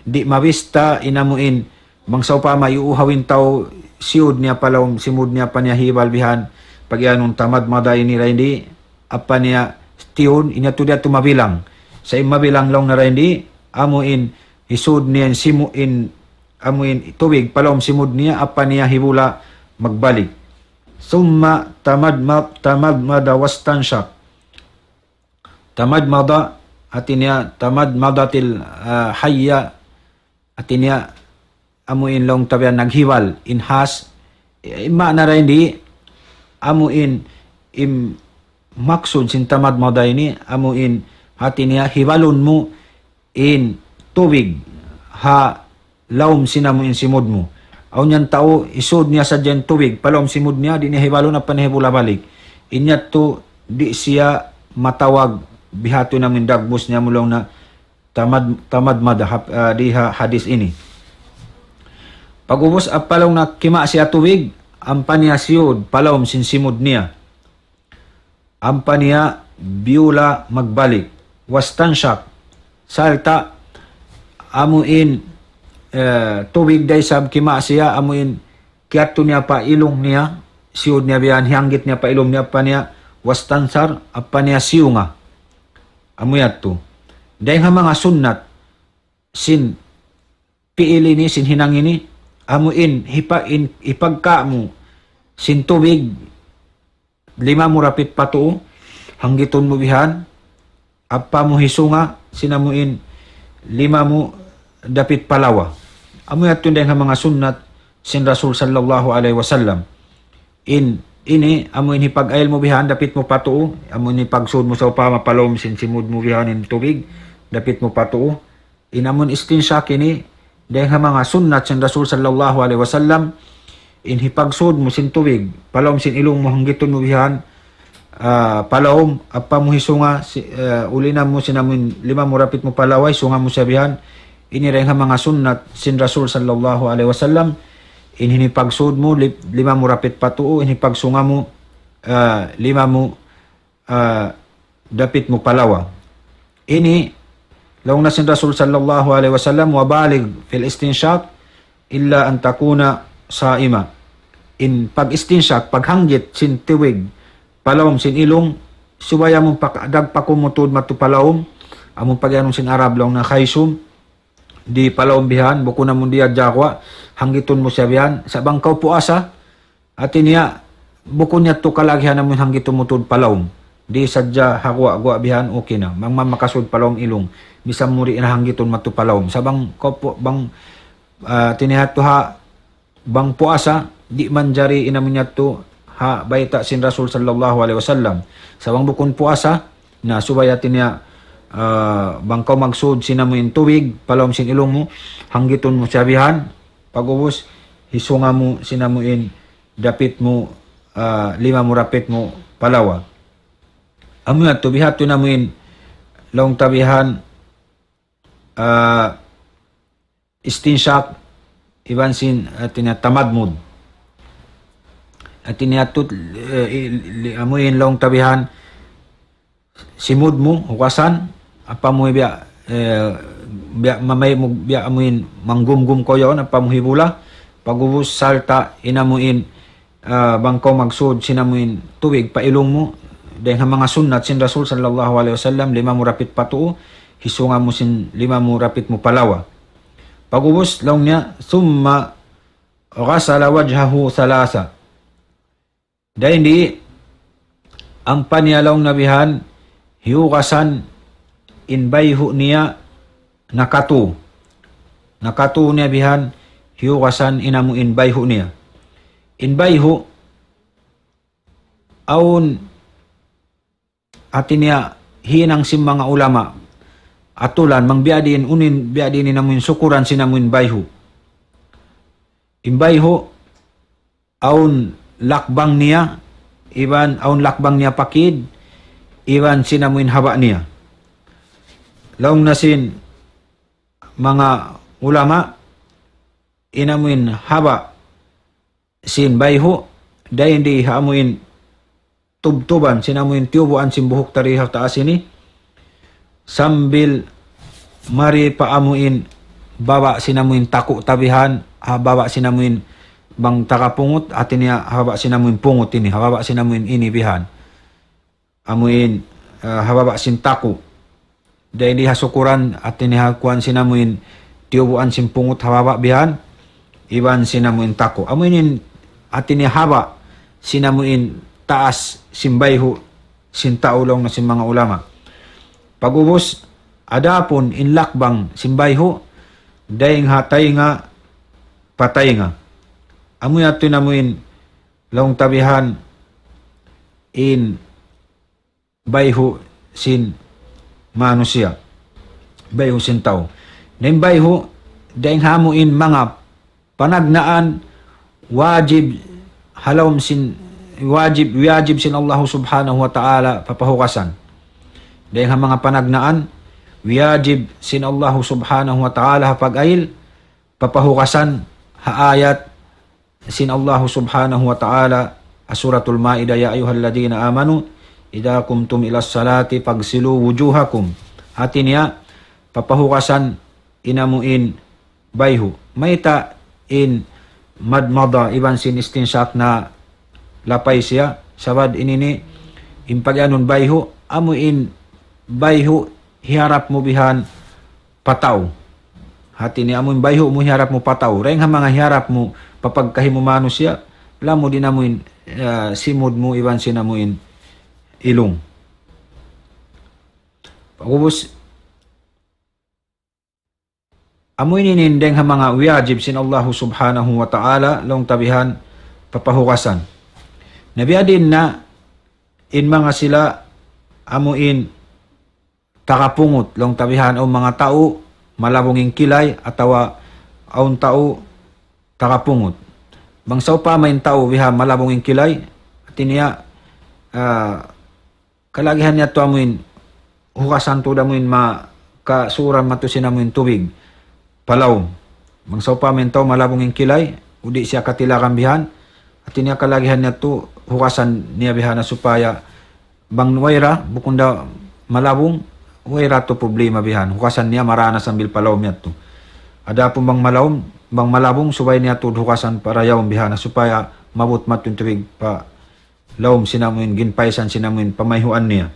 di' mabista in amu in, bang sawpama iyuuhaw in tau siyud niya pa lawm simud niya ampa niya hibal bihan, pag-iyanun tamadmada ini dayn di, ampa niya tiyun, ini yadtu di' yadtu mabilang. Sa' in mabilang laung na dayn di, amu in, isud niya in simu-, in, amu in tubig pa lawm simud niya, ampa niya hibula magbalik. ثم تمضمض، تمضمض واستنشق. Tamadmada, hāti niya, tamadmadatil, ah, hayya, hāti niya, amu in laung ta bihan naghibal, in has, eh, maana dayn di, amu in, in maksud sin tamadmada ini, amu in, hāti niya, hibalun mu in tubig ha lawm sin amu in simud mu. Awn yan tau, isud niya sadja in tubig pa lawm simud niya, di' niya hibalun ampa niya hibula balik. In yadtu, di' siya matawag biha' tuud in amu in dagbus niya, amu laung na tamad-, tamadmada hap-, ah, di ha hadis ini. Pag'ubus ampa laung na kima' siya tubig, ampa niya siyud pa lawm sin simud niya. Ampa niya biyula magbalik. واستنشق. Sarta' amu in, eh, tubig da isab kima' siya, amu in kiyadtu niya pa ilung niya, siyud niya biyan, hiyanggit niya pa ilung niya, ampa niya واستنثر, ampa niya siyunga. Amu yadtu. Dayn ha manga sunnat sin pi'il ini, sin hinang ini, amu in hipa-, in hipagka' mu sin tubig lima mu dapit pa tuu, hanggitun mu bihan, ampa mu hisunga, sin amu in lima mu dapit pa lawa. Amu yadtu dayn ha manga sunnat sin Rasul sallallahu alayhi wasallam. In, ini, amu in hipag-ayil mu bihan, dapit mu pa tuu, amu in hipagsud mu sawpama pa lawm sin simud mu bihan in tubig, dapit mu pa tuu. In amun istinshaq ini, dayn ha manga sunnat sin Rasul sallallahu alayhi wasallam, in hipagsud mu sin tubig pa lawm sin ilung mu, hanggitun mu bihan, ah, pa lawm, ampa mu hisunga, si-, ah, ulinam mu sin amun lima mu dapit mu pa lawa, hisunga mu siya bihan. Ini dayn ha manga sunnat sin Rasul sallallahu alayhi wasallam, in hinipagsud mu, lip-, lima mu dapit pa tuu, in hipagsunga mu, ah, lima mu ah, dapit mu pa lawa. Ini, laung na sin Rasul sallallahu alayhi wasallam, وبالغ في الاستنشاق إلا أن تكون صائما. In pag-istinshaq, paghanggit sin tubig pa lawm sin ilung, subay amun pak-, dagpakun mu tuud madtu pa lawm, amun pag-iyanun sin Arab laung na khayshum, di pa lawm bihan, bukun amun di ha jaguwa', hanggitun mu siya bihan, sa' bang kaw puasa, hāti niya, bukun yadtu kalagihan amun hanggitun mu tuud pa lawm. Di' sadja ha guwa'-guwa' bihan, okay na. Bang ma-, makasud pa lawm ilung. Misan mu di' na hanggitun madtu pa lawm. Sa' bang kaw pu-, bang, ah, tinihat tu ha, bang puasa, di' manjari in amu yadtu ha bayta' sin Rasul sallallahu alayhi wasallam. Sa' bang bukun puasa, na subay hati niya, ah, bang kaw magsud sin amu in tubig, pa lawm sin ilung mu, hanggitun mu siya bihan, pag'ubus, hisunga mu sin amu in dapit mu, ah, lima mu rapit mu pa lawa. Amu yadtu biha' tu in amu in laung ta bihan, ah, istinshaq iban sin, hati niya, tamadmud. Hati niya tu, eh, i-, li-, amu in laung ta bihan, simud mu, hugasan, ampa mu biya', eh, biya' mamay mu, biya' amu in manggumgum kaw yaun, ampa mu hibula, pag'ubus sarta' in amu in, ah, bang kaw magsud sin amu in tubig pa ilung mu, dayn ha manga sunnat sin Rasul sallallahu alayhi wasallam, lima mu rapit pa tuu, hisunga mu sin lima mu rapit mu pa lawa. Pag'ubus, laung niya, ثم غسل وجهه ثلاثا. Dayn di, ampa niya laung niya bihan, hiyugasan in bayhu' niya nakatu. Nakatu niya bihan, hiyugasan in amu in bayhu' niya. In bayhu', awn hati niya hinang sin manga ulama. Atulan, bang biya' diin, unu in, biya' diin in amu in sukuran sin amu in bayhu'. In bayhu', awn lakbang niya, iban awn lakbang niya pakid, iban sin amu in haba' niya. Laung na sin manga ulama, in amu in haba' sin bayhu', dayn di ha amu in tubtuban, sin amu in tiyubuan sin buhuk ta di ha taas ini, sambil mari pa amu in baba' sin amu in taku' ta bihan, ha baba' sin amu in bang taga pungut, hati niya ha baba' sin amu in pungut ini, ha baba' sin amu in ini bihan. Amu in, ah, ha baba' sin taku'. Dayn di ha sukuran, hati niya ha kuwan sin amu in tiyubuan sin pungut ha baba' bihan, iban sin amu in taku'. Amu in in hati niya haba' sin amu in taas sin bayhu' sin tau laung na sin manga ulama. Pag'ubus, adapun in lakbang sin bayhu', dayn ha taynga pa taynga. Amu yadtu in amu in laung ta bihan in bayhu' sin manusiya'. Bayhu' sin tau. Na in bayhu', dayn ha amu in manga panagnaan wajib ha lawm sin, wajib, wajib sin Allahu Subhanahu wa Ta'ala papahugasan. Dayn ha manga panagnaan wajib sin Allahu Subhanahu wa Ta'ala ha pag-ayil, papahugasan ha ayat sin Allahu Subhanahu wa Ta'ala ha Suratul Ma'idah, يا أيها الذين آمنوا إذا قمتم إلى الصلاة فاغسلوا وجوهكم. Hati niya, papahugasan in amu in bayhu'. Mayta' in madmada iban sin istinshaq na lapay siya, sabab ini ini in pag-anun bayhu', amu in bayhu' hiharap mu bihan pa tau. Hati niya amu in bayhu' mu hiharap mu pa tau. Dayn ha manga hiharap mu pa pagkahi mu manusiya', lamud in amu in, ah, simud mu iban sin amu in ilung. Pag'ubus, amu ini in dayn ha manga wajib sin Allahu Subhanahu wa Ta'ala, laung ta bihan papahugasan. Na biya' diin na in manga sila amu in taga pungut, laung ta bihan, awn manga tau malabung in kilay, atawa awn tau taga pungut. Bang sawpama in tau bihan malabung in kilay, hati niya, ah, kalagihan niya tu amu in hugasan tuud amu in ma-, kasuran madtu sin amu in tubig pa lawm. Bang sawpama in tau malabung in kilay, di' siya katilagan bihan, hati niya kalagihan niya tu hugasan niya bihan na supaya bang way ra, bukun da malabung, way ra tu problema bihan. Hugasan niya marā na sambil pa lawm yadtu. Adapun bang malawm, bang malabung, subay niya tuud hugasan pa dayaw bihan na supaya maabut madtu in tubig pa lawm sin amu in ginpaisan sin amu in pamayhuan niya.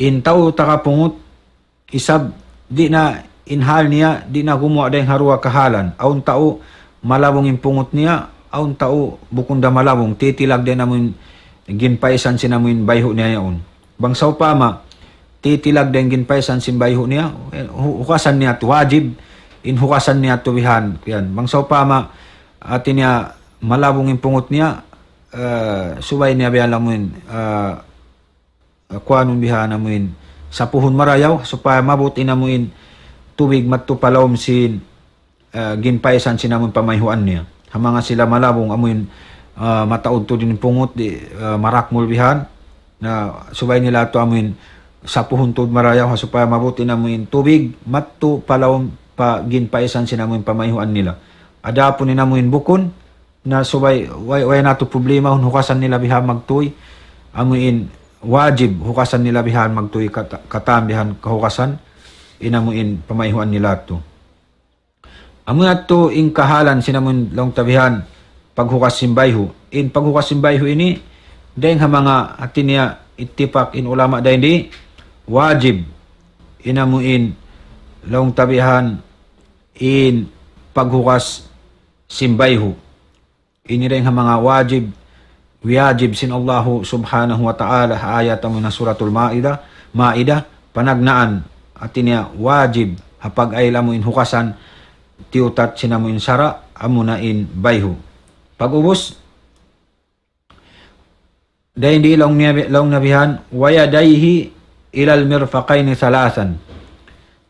In tau taga pungut, isab di' na in hal niya, di' na gumuwa' dayn ha duwa kahalan. Awn tau malabung in pungut niya, awn tau bukun da malabung, titilag dayn amu in ginpaisan sin amuin bayhu' niya yaun. Bang sawpama, titilag dayn ginpaisan sin bayhu' niya, eh, hu-, hukasan niya tu, wajib in hukasan niya tu bihan, yan. Bang sawpama, hati niya malabung in pungut niya, eh, subay niya bihan amuin, eh, kuanun bihan amuin sapuhun marayaw, supaya maabut in amuin tubig madtu pa lawm sin, eh, ginpaisan sin amuin pamayhuan niya. Ha manga sila malabung amuin, eh, mataud tuud in pungut, di', eh, marakmul bihan, na subay nila tu amuin sapuhun tuud marayaw, ha supaya maabut in amuin tubig madtu pa lawm pa ginpaisan sin amuin pamayhuan nila. Adapun in amuin bukun, na subay, way, way na tu problema, hukasan nila bihan magtuy, amuin wajib hukasan nila bihan magtuy kata-, katan bihan kahukasan, in amuin pamayhuan nila tu. Amu yadtu in kahalan sin amuin laung ta bihan paghukas sin bayhu'. In paghukas sin bayhu' ini, dayn ha manga hati niya ittipak in ulama dayn di, wajib in amuin laung ta bihan in paghukas sin bayhu'. Ini dayn ha manga wajib, wiyajib sin Allahu Subhanahu wa Ta'ala, ha ayat amu na Suratul Ma'idah, Ma'idah, panagnaan, hati niya wajib, ha pag-ayl amu in hukasan, tiyutat sin amu in sara', amu na in bayhu'. Pag-ubus, dayn di laung niya, laung niya bihan, ويديه إلى المرفقين ثلاثا.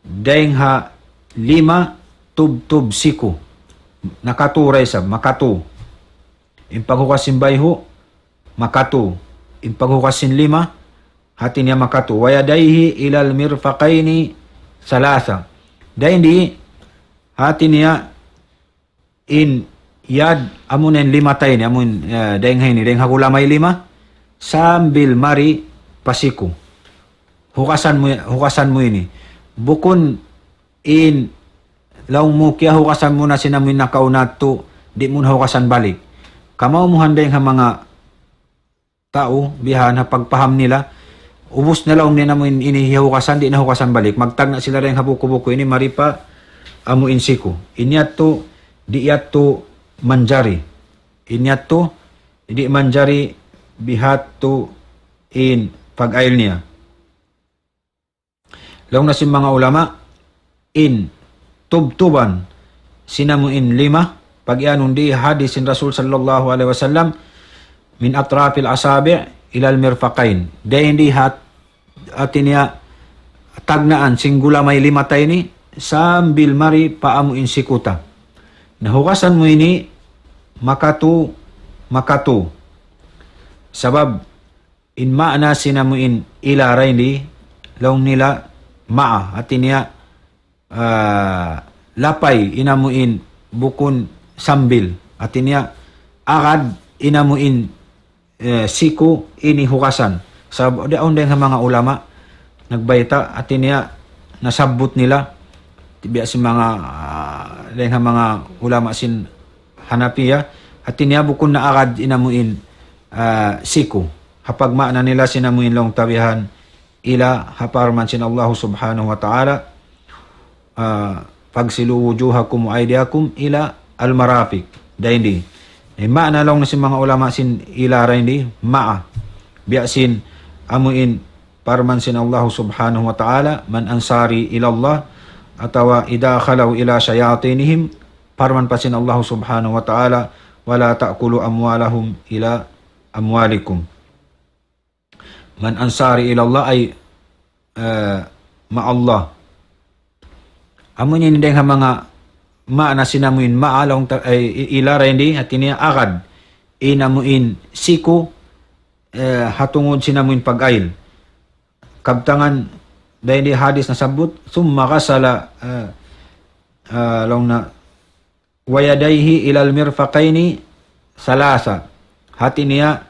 Dayn ha lima tubtub siku. Nakatu da isab, makatu. In paghukas sin bayhu', makatu. In paghukas sin lima, hati niya makatu. ويديه إلى المرفقين ثلاثا. Dayn di, hati niya in yad, amu na in lima ta ini, amu in, eh, dayn ha ini, dayn ha gulamay lima, sambil mari pa siku. Hukasan mu, hukasan mu ini. Bukun in laung mu kiyahukasan mu na sin amu in nakauna tu, di' mu na hukasan balik. Kamauhan dayn ha manga tau, bihan ha pagpaham nila, ubus na laung nila amu in ini hiyahukasan, di' na hukasan balik. Magtagna' sila dayn ha buku-buku ini, mari pa amu in siku. Ini yadtu, di' yadtu manjari. Ini yadtu, di' manjari bihadtu in pag-ayl niya. Laung na sin manga ulama, in tubtuban sin amu in lima, pag-iyanun di hadis sin Rasul sallallahu alayhi wasallam, من أطراف الأصابع إلى المرفقين. Dayn di hat-, hati niya tagnaan sin gulamay lima ta ini, sambil mari pa amu in siku ta. Na hukasan mu ini, makatu, makatu. Sabab, in maana sin amu in ila dayn di, laung nila ma'a, hati niya, ah, lapay in amu in bukun sambil. Hati niya, agad in amu in, eh, siku ini hukasan. Sabab, di' awn dayn ha manga ulama nagbayta', hati niya, nasabbut nila, biya' sin manga, ah, dayn ha manga ulama sin Hanafiya, hati niya bukun na agad in amu in, ah, siku. Ha pagmaana nila sin amu in laung ta bihan ila ha parman sin Allah Subhanahu wa Ta'ala, ah, فاغسلوا وجوهكم وأيديكم إلى المرافق. Dayn di. In maana laung na sin manga ulama sin ila dayn di, ma'a. Biya' sin amu in parman sin Allah Subhanahu wa Ta'ala, من أنصاري إلى الله, atawa إذا خلوا إلى شياطينهم, parman pa sin Allah Subhanahu wa Ta'ala, ولا تأكلوا أموالهم إلى أموالكم. من أنصاري إلى الله, ay, eh, مع الله. Amu in dayn ha manga maana sin amu in ma'a laung ta-, ay, i-, ila dayn di, hati niya agad. In amu in siku, eh, ha tungud sin amu in pag-ayl. Kabtangan dayn di hadis nasabbut, ثم غسل, eh, eh, laung na, ويديه إلى المرفقين ثلاثا. Hati niya,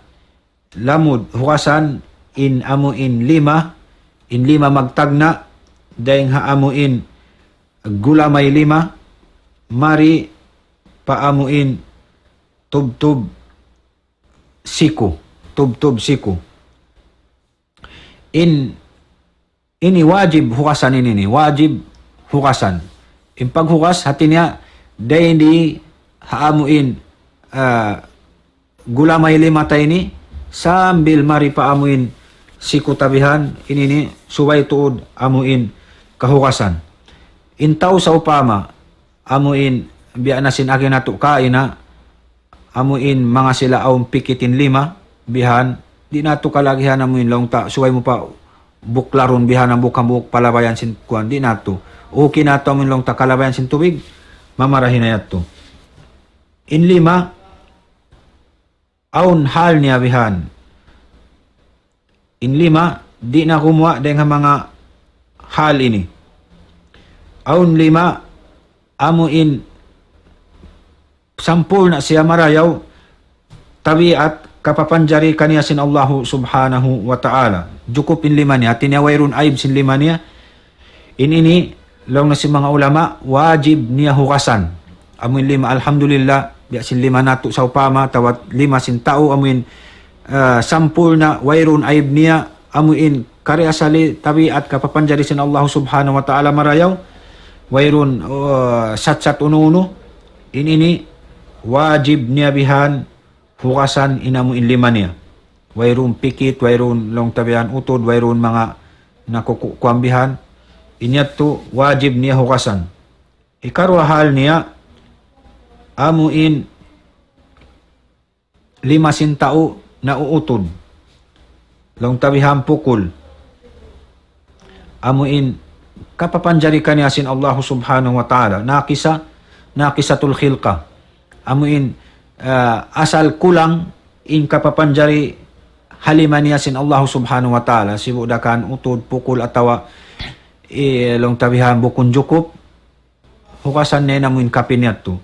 lamud, hukasan, in amu in lima, in lima magtagna', dayn ha amu in gulamay lima, mari pa amu in tubtub siku, tubtub siku. In, ini wajib hukasan ini, ini wajib hukasan. In paghukas, hati niya, dayn di ha amu in, ah, gulamay lima ta ini, sambil mari pa amuin siku tabihan, ini ini subay tuud amuin kahugasan. In tau sawpama, amuin biya' na sin agi natu' kaina, amuin manga sila awn pikit in lima, bihan, di' natu' kalagihan amuin laung ta, subay mu pa buklarun bihan hambuuk-hambuuk palabayan sin kuwan, di' natu'. Okay natu' amuin laung ta kalabayan sin tubig, mamarahi na yadtu. In lima, awn hal niya bihan. In lima, di' na gumuwa' dayn ha manga hal ini. Awn lima, amuin sampurna' siya marayaw, tabiat kapapanjari kaniya sin Allahu Subhanahu wa Ta'ala. Jukup in lima niya, hati niya wayruun aib sin lima niya. In ini, laung na sin manga ulama, wajib niya hugasan. Amuin lima, alhamdulillah, biya' sin lima natu' sawpama, atawa lima sin tau, amuin, ah, sampurna', wayruun aib niya, amuin kari asali tabiat kapapanjari sin Allah Subhanahu wa Ta'ala marayaw, wayruun, ah, sat-sat unu-unu, in ini, wajib niya bihan, hugasan in amuin lima niya. Wayruun pikit, wayruun laung ta bihan utud, wayruun manga nakuku-, kuwan bihan. In yadtu wajib niya hugasan. Hikaruwa hal niya, amuin lima sin tau nauutud. Laung ta bihan pukul. Amuin kapapanjari kaniya sin Allahu Subhanahu wa Ta'ala. Nakisa, nakisatul khilqa. Amuin, ah, asal kulang in kapapanjari ha lima niya sin Allahu Subhanahu wa Ta'ala. Sibu' da kan utud, pukul, atawa, eh, laung ta bihan bukun jukup. Hugasan niya in amuin kapin yadtu.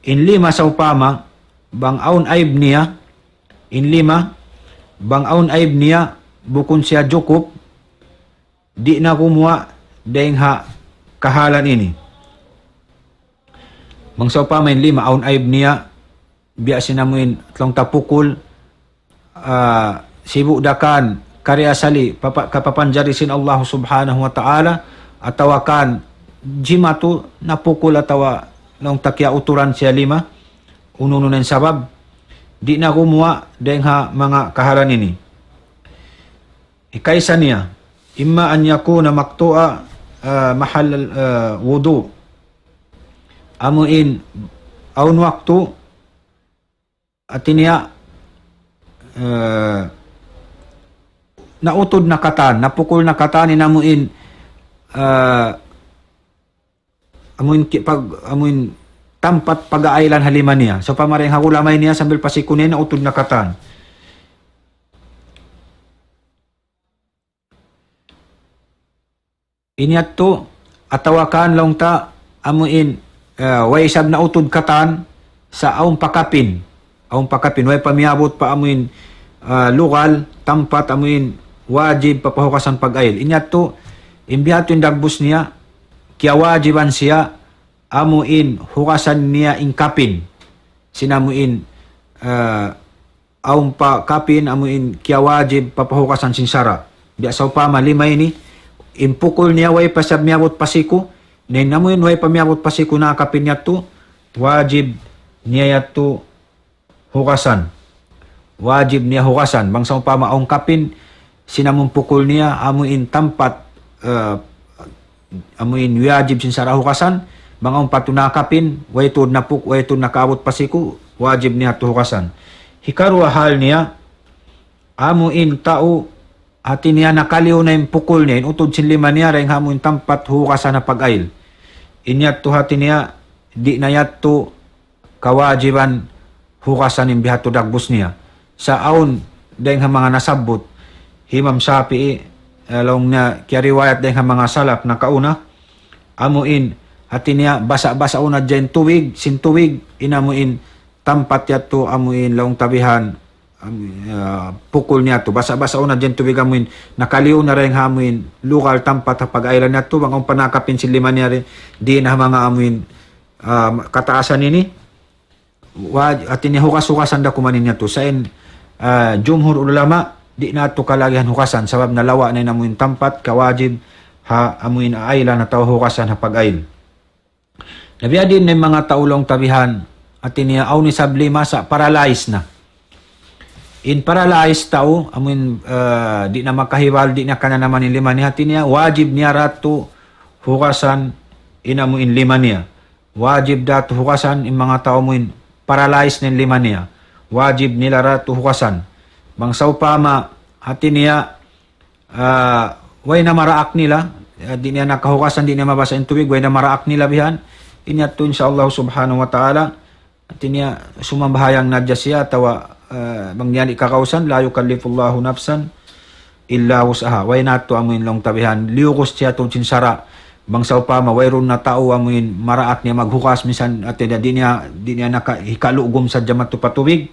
In lima sawpama, bang awn aib niya, in lima, bang awn aib niya, bukun siya jukup, di' na gumuwa' dayn ha kahalan ini. Bang sawpama in lima, awn aib niya, biya' sin amuin laung ta pukul, ah, sibu' da kan kari asali papa-, kapapanjari sin Allah Subhanahu wa Ta'ala, atawa kan jimatu napukul atawa laung ta kiyauturan siya lima, unu-unu na in sabab, di' na gumuwa' dayn ha manga kahalan ini. Hikaisa niya, imma an yakuna maqtu'a, ah, mahal, ah, wudu'. Amuin awn waktu, hati niya, eh, nautud na katan, napukul na katan in amuin, eh, amuin ki-, pag-, amuin tampat pag-aailan ha lima niya. Sawpama dayn ha gulamay niya sambil pa siku niya nautud na katan. In yadtu, atawa kan laung ta, amuin, eh, way isab nautud katan, sa' awn pa kapin. Awn pa kapin, way pa miyabut pa amuin, eh, lugal, tampat amuin wajib papahugasan pag-ail. In yadtu, in biya' ha yan dagbus niya, kiyawajiban siya, amuin hugasan niya in kapin. Sin amuin, eh, awn pa kapin amuin kiyawajib papahugasan sin sara'. Biya' sawpama lima ini, in pukul niya way pa isab miyabut pa siku, na in amuin way pa miyabut pa siku na kapin yadtu, wajib niya yadtu hugasan. Wajib niya hugasan. Bang sawpama awn kapin, sin amun pukul niya, amuin tampat, eh, amuin wajib sin sara' hugasan, bang awn pa tuud na kapin, way tuud napuk-, way tuud nakaabut pa siku, wajib niya tuud hugasan. Hikaruwa hal niya, amuin tau, hati niya nakaliyu na in pukul niya, in utud sin lima niya, dayn ha amuin tampat hugasan ha pag-ail. In yadtu hati niya, di' na yadtu kawajiban hugasan in biya' ha yan dagbus niya. Sa' awn dayn ha manga nasabbut, hi Imam Shafi'i, eh, laung niya kiyariwayat dayn ha manga salaf nakauna, amuin, hati niya, basa'-basaun na hadja in tubig, sin tubig, in amuin, tampat yadtu, amuin, laung ta bihan, am-, ah, pukul niya yadtu. Basa'-basaun na hadja in tubig amuin, nakaliyu na dayn ha amuin, lugal tampat ha pag-ailan yadtu, bang awn pa na kapin sin lima niya ri, di' na ha manga amuin, ah, kataasan ini, waj-, hati niya hugas-hugasan da kuman in yadtu. Sa' in, ah, jumhur ulama, di' na yadtu kalagihan hugasan, sabab nalawa' na in amuin tampat, kawajib, ha amuin ailan atawa hugasan ha pag-ail. Na biya' diin na in manga tau laung ta bihan, hati niya awn isab lima sa' paralyzed na. In paralyzed tau, amuin, ah, di' na makahibal, di' na kananaman in lima niya, hati niya, wajib niya da tu hugasan in amuin lima niya. Wajib da tu hugasan in manga tau amuin paralyzed na in lima niya. Wajib nila da tu hugasan. Bang sawpama, hati niya, ah, way na maraak nila, ah, di' niya na kahugasan, di' niya mabasa in tubig, way na maraak nila bihan. Ini yadtu, insya Allah subhanahu wa ta'ala, hati niya, sumambahayang na hadja siya, atawa, ah, bang niya di' kagausan, لا يكلف الله نفسا إلا وسعها. Way na yadtu amuin laung ta bihan, liyugus siya tuud sin sara'. Bang sawpama, wayruun na tau amuin maraak niya maghugas, misan, hati niya, di' niya, di' niya na ka-, hikalugum sadja madtu pa tubig,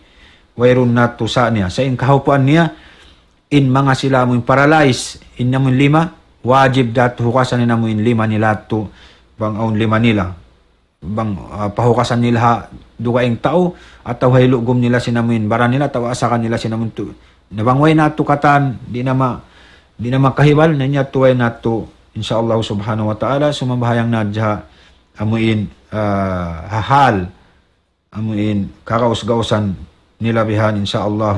wayruun na yadtu sa niya. Sa' in kahaupuan niya, in manga sila amuin paralyzed, in amuin lima, wajib da tu hugasan in amuin lima nila yadtu, bang awn lima nila. Bang, ah, pahugasan nila ha dugaing tau, atawa hilugum nila sin amuin baran nila, atawa asakan nila sin amuin tu. Na bang way na yadtu katan, di' na ma-, di' na makahibal, na ini yadtu way na yadtu, insya Allah subhanahu wa ta'ala, sumambahayang na hadja ha amuin, ah, ha hal, amuin kagaus-gausan nila bihan, insya Allah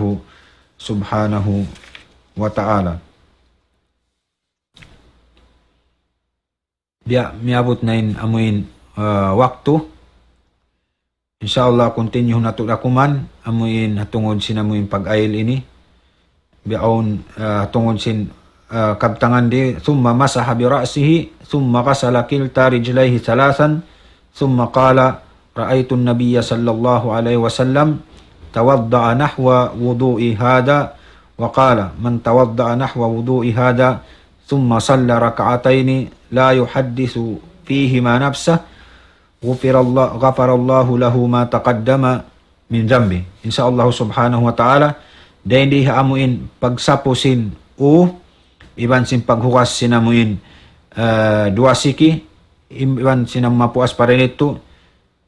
subhanahu wa ta'ala. Biya' miyabut na in amuin, ah, waktu. Insya Allah, continue natu' da kuman, amuin ha tungud sin amuin pag-ayil ini. Biya' awn, ah, ha tungud sin, ah, kabtangan di, ثم مسح برأسه، ثم غسل كلتا رجليه ثلاثا، ثم قال: رأيت النبي صلى الله عليه وسلم توضأ نحو وضوئي هذا، وقال: من توضأ نحو وضوئي هذا، ثم صلى ركعتين لا يحدث فيهما نفسه، غفر الله، غفر الله له ما تقدم من ذنبه. Insya Allah subhanahu wa ta'ala, dayn di ha amuin pagsapu sin u, iban sin paghugas sin amuin, eh, duwa siki, im-, iban sin amu mapuas pa dayn ditu,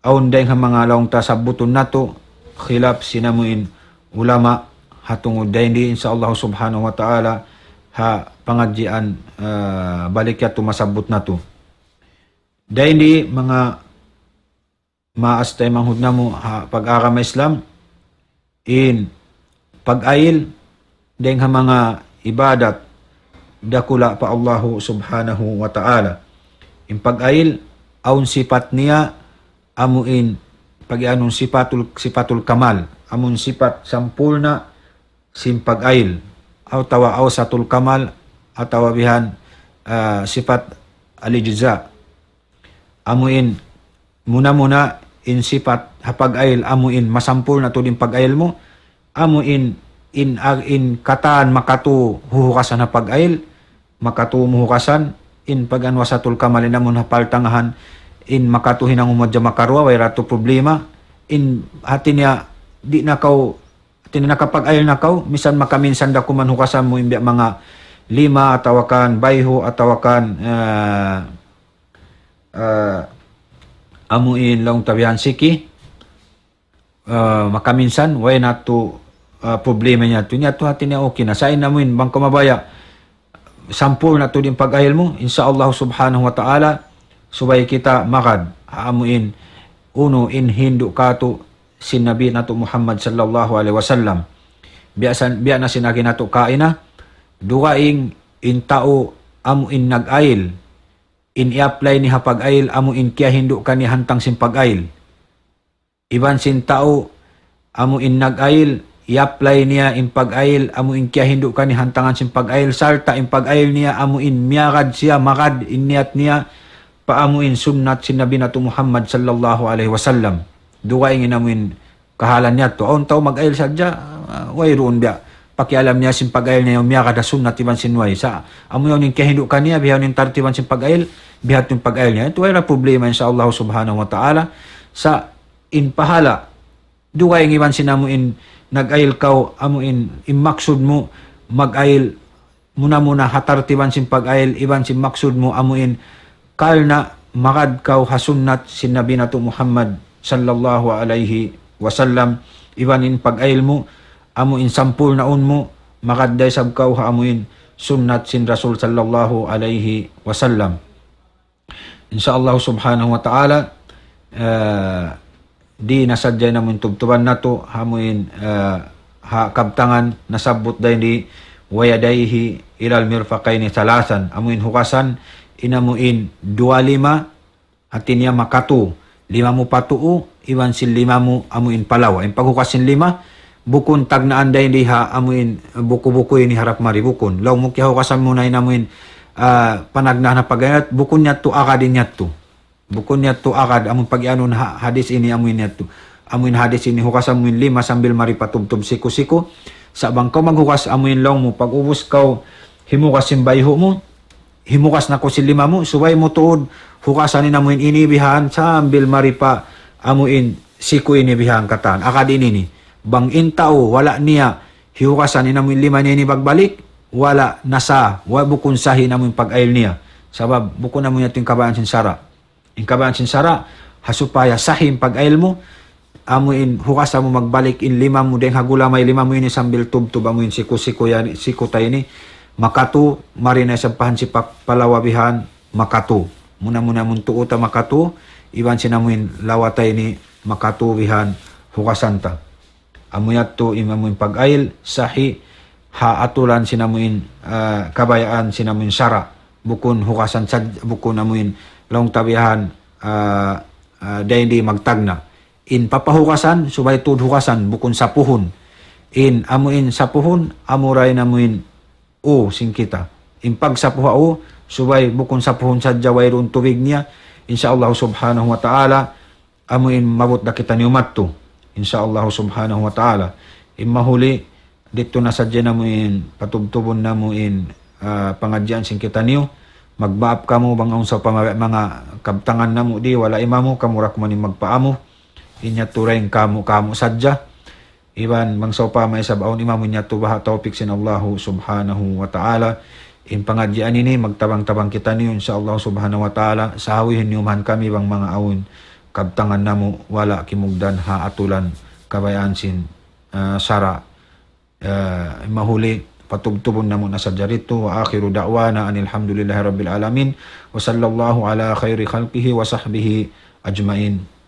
awn dayn ha manga laung ta sabbutun natu', khilaf sin amuin ulama ha tungud dayn di, insya Allah subhanahu wa ta'ala, ha pangadjian, eh, balik yadtu masabbut natu'. Dayn di manga maas taymanghud namu' ha pag-agama Islam, in pag-ayil dayn ha manga ibadat dakula' pa Allahu subhanahu wa ta'ala. In pag-ayil, awn sipat niya, amuin, pag-iyanun sipatul, sipatul kamal, amun sipat sampurna' sin pag-ayil, atawa awsatul kamal, atawa bihan, ah, sipat al-ijza. Amuin, muna-muna in sipat ha pag-ayil, amuin masampurna' tuud in pag-ayil mu, amuin, in, ag-, in katan makatu huhugasan ha pag-ayil, makatu mu hugasan, in pag-anu awsatul kamal in amun ha paltangahan, in makatu hinang mu hadja makaruwa, way da tu problema, in hati niya, di' na kaw, hati niya nakapag-ayil na kaw, misan makaminsan da kuman hugasan mu in biya' manga lima, atawa kan bayhu, atawa kan, eh, eh, amuin laung ta bihan siki, eh, makaminsan, way na tu, eh, problema niya tu. Niya tu hati niya okay na. Sa' in amuin, bang kaw mabaya', sampurna' tuud in pag-ayil mu, insya Allah subhanahu wa ta'ala, subay kita magad, amuin, unu in hindu' katu' sin Nabi natu' Muhammad sallallahu alayhi wasallam. Biya' san, biya' na sin agi natu' kaina, dugaing in tau amuin nag-ayil, in i-apply niya ha pag-ayil, amuin kiyahindu' kaniya hantang sin pag-ayil. Iban sin tau, amuin nag-ayil, i-apply niya in pag-ayil, amuin kiyahindu' kaniya hantangan sin pag-ayil, sarta' in pag-ayil niya, amuin miyagad siya, magad in niyat niya, pa amuin sunnat sin Nabi natu' Muhammad sallallahu alayhi wasallam. Dugaing in amuin kahalan niya tu. Awn tau mag-ayil sadja, ah, wayruun biya' pakialam niya sin pag-ayil niya, miyagad ha sunnat iban sin way. Sa' amu yaun in kiyahindu' kaniya, bihaun in tartiban sin pag-ayil, biha' tuud in pag-ayil niya. Itu way da problema, insya Allah subhanahu wa ta'ala. Sa' in pahala', dugaing iban sin amuin nag-ayil kaw, amuin in maksud mu mag-ayil, muna-muna ha tartiban sin pag-ayil, iban sin maksud mu amuin karna' magad kaw ha sunnat sin Nabi natu' Muhammad sallallahu alayhi wasallam, iban in pag-ayil mu amuin sampurnaun mu, magad da isab kaw ha amuin sunnat sin Rasul sallallahu alayhi wasallam. Insya Allah subhanahu wa ta'ala, eh, di na sadja in amuin tubtuban natu', amuin, eh, ha kabtangan nasabbut dayn di, ويديه إلى المرفقين ثلاثا, amuin hugasan in amuin duwa lima, hati niya makatu, lima mu pa tuu, iban sin lima mu amuin pa lawa. In paghugas sin lima, bukun tagnaan dayn di ha amuin buku-buku ini harap mari, bukun. Laung mu kiyahugasan mu na in amuin, ah, panagnaan ha pag-ayat, bukun yadtu agad in yadtu. Bukun yadtu agad, amun pag-iyanun ha-, hadis ini amuin yadtu. Amuin hadis ini hugasan mu in lima sambil mari patubtub siku-siku. Sa' bang kaw maghugas amuin laung mu, pag-ubus kaw himugas sin bayhu' mu, himugas na kaw sin lima mu, subay mu tuud hugasan in amuin ini bihan sambil mari pa amuin siku ini bihan katan. Agad in ini. Bang in tau wala' niya hihugasan in amuin lima niya ini pagbalik, wala' na sah, wa bukun sahih in amuin pag-ayil niya. Sabab bukun amuin yadtu in kabayaan sin sara'. In kabayaan sin sara', ha supaya sahih in pag-ayil mu, amuin hugasan mu magbalik in lima mu dayn ha gulamay lima mu ini sambil tubtub amuin siku-siku yan, siku ta ini, makatu, mari na isab pa hansipak pa lawa bihan, makatu. Muna-muna amun tuu ta makatu, iban sin amuin lawa ta ini makatu bihan hugasan ta. Amu yadtu in amuin pag-ayil, sahih, ha aturan sin amuin, ah, kabayaan sin amuin sara'. Bukun hugasan sad-, bukun amuin laung ta bihan, ah, ah, dayn di magtagna'. In papahugasan, subay tuud hugasan, bukun sapuhun. In amuin sapuhun, amura in amuin u sin kita. In pagsapu ha u, subay bukun sapuhun sadja wayruun tubig niya, insya Allah subhanahu wa ta'ala, amuin maabut da kitaniyu madtu. Insya Allah subhanahu wa ta'ala. In mahuli, didtu na sadja namu' in, patubtubun namu' in, ah, pangadjian sin kitaniyu. Magmaap kamu bang awn sawpama manga kabtangan namu' di, wala' imamu, kamu ra kuman in magpaamu. In yadtu dayn kamu, kamu sadja. Iban bang sawpama isab awn imamu in yadtu baha' tawpik sin Allahu subhanahu wa ta'ala. In pangadjian ini, magtabang-tabang kitaniyu, insya Allah subhanahu wa ta'ala. Sahawihun niyu man kami bang manga awn kabtangan namu', wala' kimugdan ha aturan kabayaan sin, ah, sara'. Ah, mahuli, patubtubun namu' na sadja didtu. وآخر دعوانا أن الحمد لله رب العالمين. وصلى الله على خير خلقه وصحبه أجمعين.